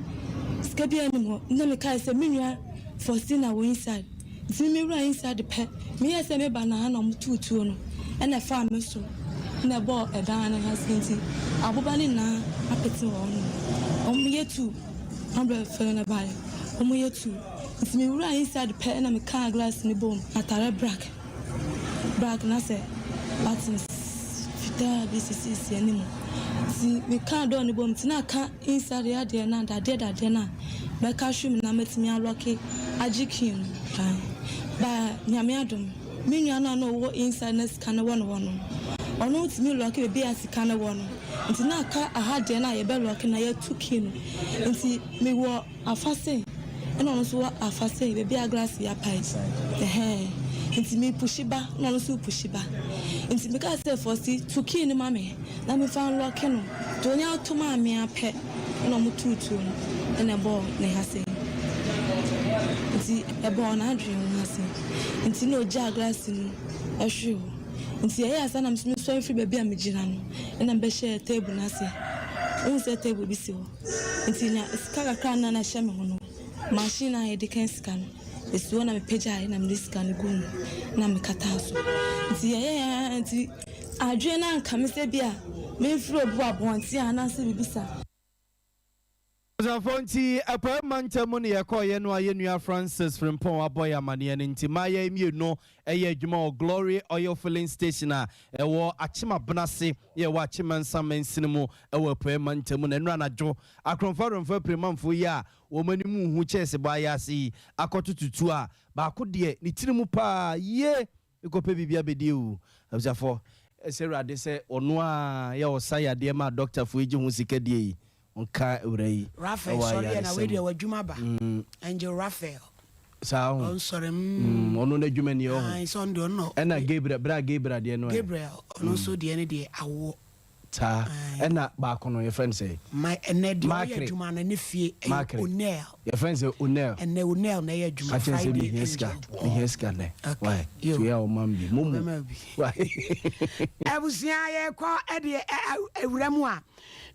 sika biara nni me hɔ. Nti na mekae sɛ me nua Faustina wɔ inside. Nti me mewura inside pɛ, meyɛɛ sɛ meba no ha na wɔtoo tuo no ɛna ɛfaa me so na ɛbɔɔ ɛdan no ha sei nti aboba no nyinaa apete wɔ hɔnom. Wɔyɛ tu, wɔn fɛ no baeɛ, wɔyɛ tu. Nti mewuraa inside pɛ ɛna mekaa glass no bɔɔ mu, atare black. Bag na sɛ buttons fitaa bi sisisisi anim. Nti mekaa door no bom nti na aka inside yɛ adeɛ no a dadeɛ dadeɛ no a mɛka ahwe mu na matumi alɔke agye key no ae. But Nyame adom me nua no a na ɔwɔ inside na sika no wɔ ne hɔ no ɔno tumi lɔke baabi a sika no wɔ no nti na aka aha deɛ no a yɛbɛ lɔke na yɛatu key no nti mewɔ Afa sei ɛna ɔno nso wɔ afa sei baabi a glass yi apae ɛhɛn nti me pushi ba na ɔno nso pushi ba nti me kaa sɛ fɔsi to key no ma me na me fa nlɔke no nti onya ato maa me apɛ ɛna ɔmo tuu tuo no ɛna ɛbɔɔ ne ha sei nti ɛbɔɔ n'adwene ho ha sei nti na ogyaa glass no ɛhwee hɔ nti ɛyɛ asa na me nso me sɔre firi baabi a me gyina no ɛna me bɛhyɛɛ table no ase wohu sɛ table bi si hɔ. Nti nya sika kakra a na na ɛhyɛ me ho no, machine a yɛde kan sika no, Ɛsi hɔ na mepagyaeɛ na mede sika no guu mu na mekataa so. Nti yɛyɛɛ ara nti adwene no anka me sɛ bi a memfiri obi wɔ abɔnten anaasɛ biribi saa.
Abusuafoɔ nti Apueɛ mantam mu na yɛkɔeɛ no a yɛn nua Francis Frimpong abɔ yɛn amaneɛ no nti maa yɛn mmienu yɛ adwuma wɔ Glory Oil Filling Station a ɛwɔ Akyem Abenase ne ɛwɔ Akyem Mansa mansini mu wɔ Apueɛ mantam mu na nnora anadwo akorɔmfoɔ awerɛmfoɔ apirimanfoɔ yi a wɔn anim nhu kyɛɛse bɔ ayaase yi akɔto tutuo a baako deɛ ne tiri mu paa yie Mekɔpɛ biribi abɛdi oo. Abusuafoɔ, ɛsɛ Awurade sɛ ɔno a yɛ ɔsa yadeɛ ma adɔktafoɔ yi gye ho sika die yi, ɔnka awura yi
Raphael
ɛwɔ
sɔre ɛ na wei
ayaresɛm
deɛ w'adwuma ba.
Mm.
Angel Raphael.
Saa ho.
Ɔnsɔre mm.
Mm, ɔno n'adwuma ni ɔho.
Ae, sɛ ɔno deɛ ɔno na.
Ɛna Gabriel, bra Gabriel deɛ no ɛ.
Gabriel, ɔno nso deɛ no deɛ awoɔ.
Saa. Ɛna baako no yɛfrɛ no sɛn?
Ma ɛnɛ deɛ ɔyɛ
Makere.
adwuma no ne fie ɛyɛ
Makere.
Onel.
Yɛfrɛ no sɛ Onel.
Ɛnɛ Onel na ɛyɛ adwuma
Ka kyerɛ no sɛ
Friday
mehia sika.
Angel.
Mehia sika nnɛ.
Okay.
Why?
Yo.
To yɛ a ɔma me bi. Momo.
Ɔbɛma wo bi.
Why?
Abusua yɛkɔ ɛdeɛ ɛ ɛ awura mu a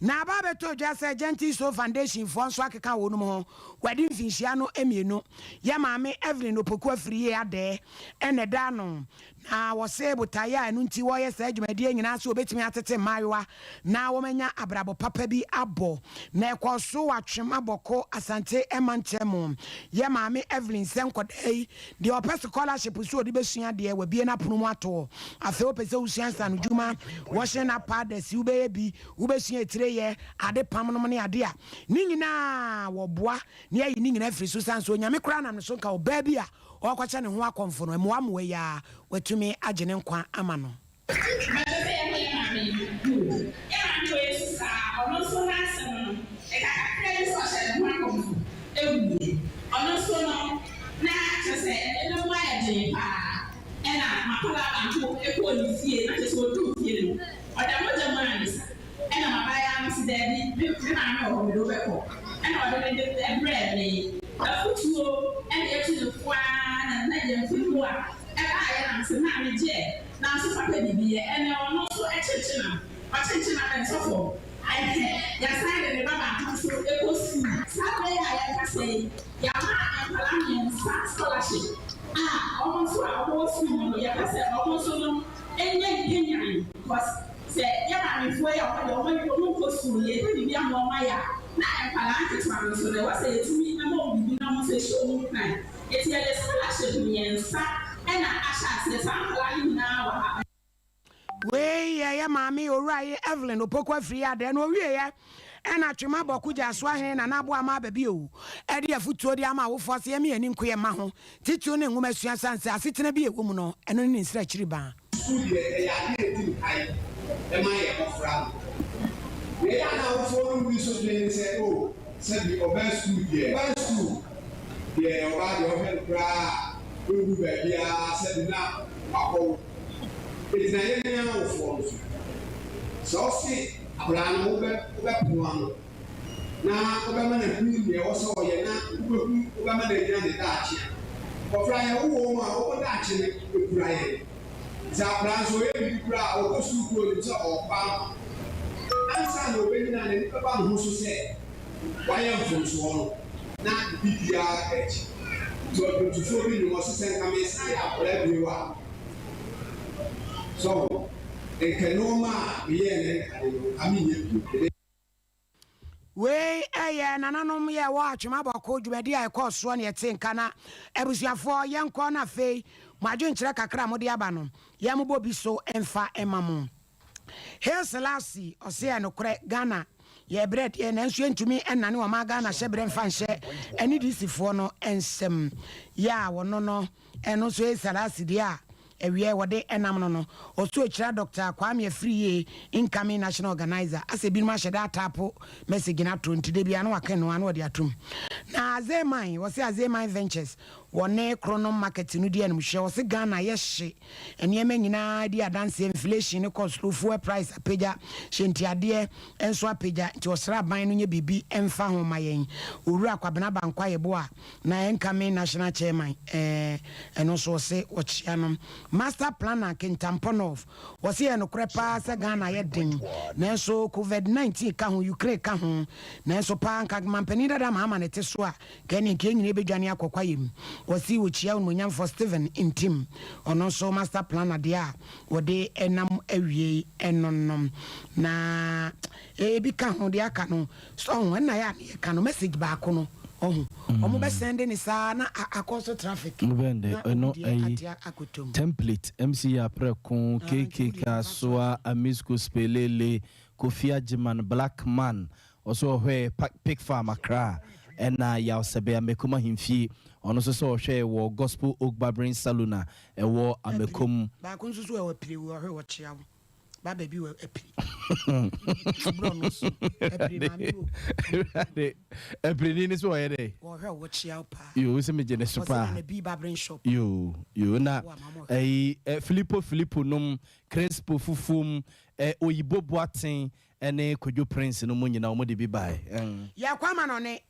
na aba abɛtɔ dwa sɛ Gentle Soul Foundation foɔ nso akeka wɔnom ho wɔadi mfinhyia no mmienu. Yɛ maame Evelyn Opoku Afriyie Adɛɛ ɛna ɛda ano. Na wɔse botaeɛ a ɛno nti wɔreyɛ saa dwumadie nyinaa sɛ wɔbɛtumi atete mmaayewa na wɔanya abrabɔ papa bi abɔ. Na ɛkɔɔ so wɔ Atwem Abɔko Asante mantam. Yɛ Maame Evelyn sɛ nkwadaa yi deɛ ɔpɛ scholarship sɛ ɔde bɛsua adeɛ wabue n'apono mu ato hɔ. Afei wopɛ sɛ wosua nsanodwuma, washing up powders, wobɛyɛ bi, wobɛsua etire yɛ, ade pam nom ne adeɛ a, ne nyinaa wɔboa na yɛayi ne nyinaa afiri so sane sɛ Onyame koraa nam ne so nka ɔbaa bi a ɔrekɔkyɛ ne ho akɔmfo no, mmoa mmoa yi ara, watumi agye ne nkwa ama no.
Mɛpɛ sɛ yɛho yɛn maame yi good. Yɛn maame wei nso saa, ɔno nso n'asɛm no, ɛka kakra bi sɛ ɔhyɛ ne ho akɔmfo wuiɛ. Ɔno nso no, na kyerɛ sɛ nneɛma mu ayɛ den paa. Ɛna m'akwadaa baako kɔɔ ne fie, na kyerɛ sɛ ɔduruu fie no, ɔda mogya mu ara ne sa. Ɛna m'abaayaa no se, Daabi, me me maame wɔ hɔ, mede wo bɛkɔ. Ɛna ɔde me de brɛɛ me. Afotuo ɛna yɛtu no fo ara na na yɛn mfe mu a ɛbaeɛ na mese, Maame gyeɛ, nanso fa pɛ biribi yɛ. Ɛnɛ ɔno nso kyenkyenam, ɔkyenkyenam ɛnsɔ fam. Ɛhɛ, yɛasan de ne ba baako nso kɔ sukuu. Saa berɛ yi a yɛrekasa yi, yɛama nkwadaa mmiɛnsa scholarship a wɔn nso a wɔwɔ sukuu mu no, yɛpɛ sɛ wɔn nso no nyɛ nkanyan because Sɛ yɛ maamefoɔ yi a wɔn deɛ wɔn wɔn nkɔ sukuu no yɛpɛ biribi ama wɔn ayɛ a, na nkwadaa nketewa no nso no ɛwɔ sɛ yɛtumi ma wɔn biribi na wɔn nso ɛhyɛ wɔn nkuran. Enti yɛde scholarship mmiɛnsa na ahyɛ aseɛ, saa nkwadaa no nyinaa wɔ ha.
Wei yɛ yɛ maame Owura Evelyn Opoku Afriyie Adɛɛ na ɔwieɛ ɛna Twema Bɔko Gyasoahene Nana Aboama aba bio de afutuo de ama awofoɔ sɛ yɛmma yɛn ani nko yɛn mma ho titiriw ne nwomasua sane sɛ asetena bi a ɛwɔ mu no ɛno ne ne nsrakyiri ba.
Sukuu deɛ, ɛyɛ adeɛ a ɛdi nkan ma yɛn mmɔfra no. Deɛ ɛyɛ a na awofoɔ no bi nso dwene ne sɛ, oh, sɛbi ɔbaa sukuu deɛ, ɔbaa sukuu deɛ, ɔbaa deɛ ɔhwɛ no koraa a, ɔnnu baabiara, sɛbi na wakɔwo. Ɛgyina yɛn awofoɔ no so. Sɛ wose akwadaa no wobɛ wobɛpoa no, na wobɛma no ahunu nea ɛwɔ sɛ ɔyɛ na wobɛhu wobɛma no anya ne daakye a, mmɔfra a yɛwo wɔn a wɔn daakye no kura yɛn. Sɛ akwadaa nso ɔyɛ biribi koraa a, ɔkɔ sukuu koraa ɔnim sɛ ɔrekɔ ama. Ansa na ɔbɛnyini a n'ani bɛba ne ho so sɛ wayɛ mfomsoɔ no, na biribiara ka akyi. Nti ɔdwontofoɔ bi nnwom ɔse sɛ nka mesan yɛ akwadaa bio a, so ho, nka nnoɔma a meyɛɛ no nkane no nka menyɛ bio.
Wei yɛ nananom yɛ wɔ Atwem Abɔko dwumadi a ɛkɔɔ soɔ na yɛtee nka na abusuafoɔ yɛnkɔ na afei mo adwenkyerɛ kakra a mode aba no yɛmmobɔ bi so mfa mma mo. Hail Selassie ɔse ɛyɛ nokorɛ Ghana yɛbrɛ deɛ nanso yɛntumi nnane ɔman Ghana hyɛbrɛ mfa nhyɛ ɛne DC foɔ no nsam yɛ a wɔno no ɛno nso Hail Selassie deɛ a Awiɛ wɔde nam no no, ɔso akyira Dɔkta Kwame Afriyie, incoming National Organiser, asɛ binom ahyɛ da ataapo message no ato nti da biara na waka no a na wɔde atom. Na Azeman, wɔse Azeman Ventures, wɔne Kronom Market no di animhwɛ, wɔse Ghana yɛ hye, nneɛma nyinaa di adanseɛ, inflation no kɔ soro, fuel price apagya, hyɛntiadeɛ nso apagya, nti ɔsrɛ aban no nyɛ biribi mfa ho ma yɛn. Owura Kwabena Abankwa Yeboah, Na ɛnka me national chairman eh, ɛno nso ɔse ɔkyea no. Master Planner Kintampo North, wɔse ɛyɛ nokorɛ paa sɛ Ghana ayɛ den nanso Covid 19 ka ho, Ukraine ka ho, nanso paa nka Manpanin dada Mahama na ɛte so a nka ɛneɛ nka yɛn nyinaa bɛdwane akɔ kwaeɛ mu. Wɔse wɔkyia Onimuonyamfoɔ Stephen Ntim, ɔno nso Master Planner deɛ a wɔde nam awiei no no. Na ebi ka ho deɛ aka no so ɔho ɛna yɛ a na yɛka no message baako no ɔho ɔmo bɛ sɛnde ne saa na akɔ so traffic
Wobɛn de
na
ɛno
obi deɛ
ayi
ate akɔtɔ mu.
Template MC Aprɛko
Ah, nti
KK
wodeɛ fa so
Kasoa Amisco Spelele Kofi Agyeman Black Man ɔso ɔhwɛɛ pa Pig Farm Accra ɛna Yaw Sɛbɛ Amekom Ahemfie ɔno nso sɛ ɔhwɛɛ wɔ Gospel Oak Barbering Saloon a ɛwɔ
Apire
Amekom.
baako nso so ɛwɔ apire wɔ ɔhwɛ ɔkyea wo. Ba baabi wɔ apiri. Aborɔ no so. Apiri maame wɔ.
Awurade, apirini ne so ɔyɛ dɛ.
Wɔhwɛ wo kyia wo paa.
Yoo, sɛ megye ne so paa.
Ɔsɛ na bi barbering shop.
Yoo, yoo na ɛyi eh, Filippo Filippo nom, Crespo fufuom, eh, Oyibo Boateng ɛne Kwadwo Prince no mu nyinaa wɔn de bi bae.
Yɛkɔ amanɔne,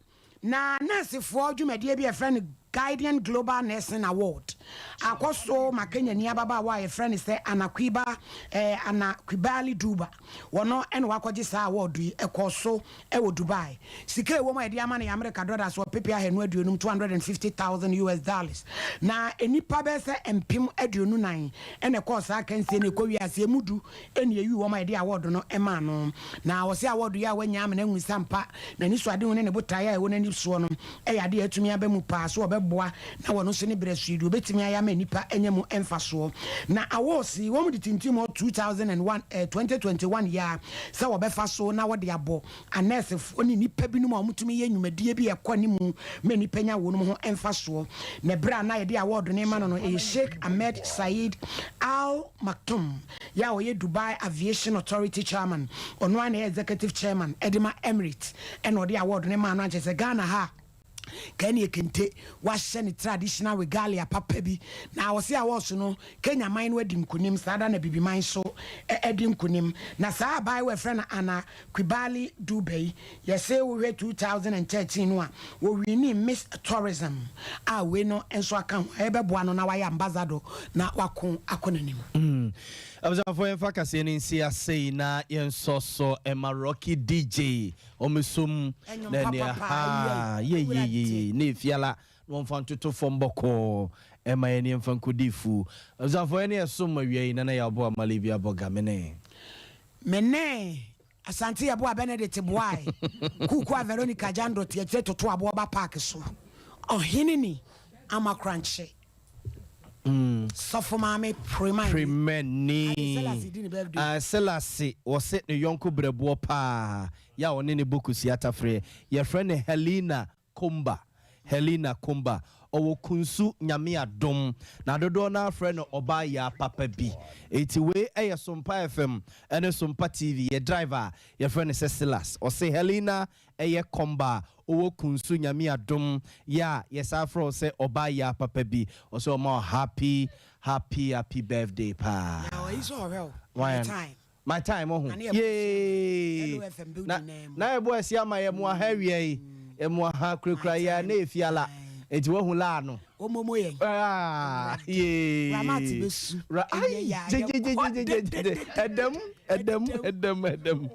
Na nɛɛsefoɔ dwumadie bi a yɛfrɛ no Guardian Global Nursing Award akɔ so ma Kenyani ababaawa a yɛfrɛ no sɛ Anna Quiba, eh, Anna Quibali Duba. Wɔno na wakɔgye saa award yi. Ɛkɔɔ so wɔ Dubai. Sika a ɛwɔ mu a yɛde ama no yɛ Amerika dɔlas ɔpepe ahanu aduonum, 250,000 US dollars. Na nnipa bɛyɛ sɛ 24,000 na ɛkɔɔ saa akansie no. Ɛkɔwiee aseɛ, emu du na eyii wɔn a yɛde award no maa no. Na ɔse award yi a wanya ama no ahu sɛ ampa n'anisoadehu ne ne botaeɛ a ɛwɔ n'ani soɔ no yɛ adeɛ a atumi aba mu paa so ɔbɛboa na wɔno nso ne berɛ so yi deɛ ɔbɛtumi ayɛ ama nnipa anya mu mfasoɔ. Na awards yi wɔn de tintim hɔ 2001 eh, 2021 yi ara sɛ wɔbɛfa so na wɔde abɔ anɛɛsefoɔ ne nnipa binom a wɔtumi yɛ nnwumadie bi a ɛkɔ anim ma nnipa nya wɔn ho mfasoɔ. Na berɛ a na yɛde award no rema no no ɛyɛ Sheikh Ahmed Saeed Al Maktoum yɛ a ɔyɛ Dubai Aviation Authority Chairman, ɔno ara na ɛyɛ Executive Chairman de ma Emirates ɛna ɔde award no maa no ankyɛ sɛ Ghana ha a Kenya kente wahyɛ ne traditional regalia papa bi na ɔse awards no Kenya man no adi nkunim saa da na Bibiman nso adi nkunim na saa abaayewa a yɛfrɛ no Anna Quibali Dube yi yɛse wohwɛ 2013 no a wɔwinii Miss Tourism a wei no nso aka ho a ɛbɛboa no na wayɛ ambassador na wako akɔ n'anim.
Abusuafoɔ yɛmfa kaseɛ no nsi ase yi na yɛnsɔ so ma Rocky DJ ɔmmɛsom
Ɛnwom
na ɛneɛ
papapa
haa
yei Awurade.
yeyeyeye na efiala na wɔmfa ntoto fam bɔkɔɔ ɛma yɛn yɛmfa nkɔdi fu. Abusuafoɔ yɛne ɛsom awia yi Nana Yaw Boa Mali bi abɔ ga mene.
Mene Asante Yeboah Benedict boae Kuukua Veronica Jandor te akyire toto aboɔ ba park so Ɔhene ni ama korankye Sɔfo maame Premani
Premani
Ade Selasi di ne birthday.
Ah Selasi wɔse ne yɔnko brɛboɔ paa yɛ a ɔne ne bɔ kosua tafreɛ yɛfrɛ no Helena Komba, Helena Komba, ɔwɔ Kunsu Nyame adom, na dodoɔ no ara frɛ no ɔbaa yaa papa bi. Enti wei yɛ Sompa FM ne Sompa TV, yɛ driver a yɛfrɛ no sɛ Silas. Ɔse Helena yɛ Komba a ɔwɔ Kunsu Nyame adom yɛ a yɛsan frɛ wo sɛ ɔbaa yaa papa bi. Ɔse ɔma wo happy happy happy birthday paa.
Na ɔyi sɛ ɔhwɛ wo, my time.
My time ɔho yee na na yɛbɔ ɛsi ama yɛ mo aha awia yi yɛ mo aha kurakura yɛ na efi ala eti wahu laa no.
Omomo yɛn.
Ah yee.
Ramat besu.
Ra ayi gyegyegyegyegye ɛdɛm ɛdɛm ɛdɛm ɛdɛm.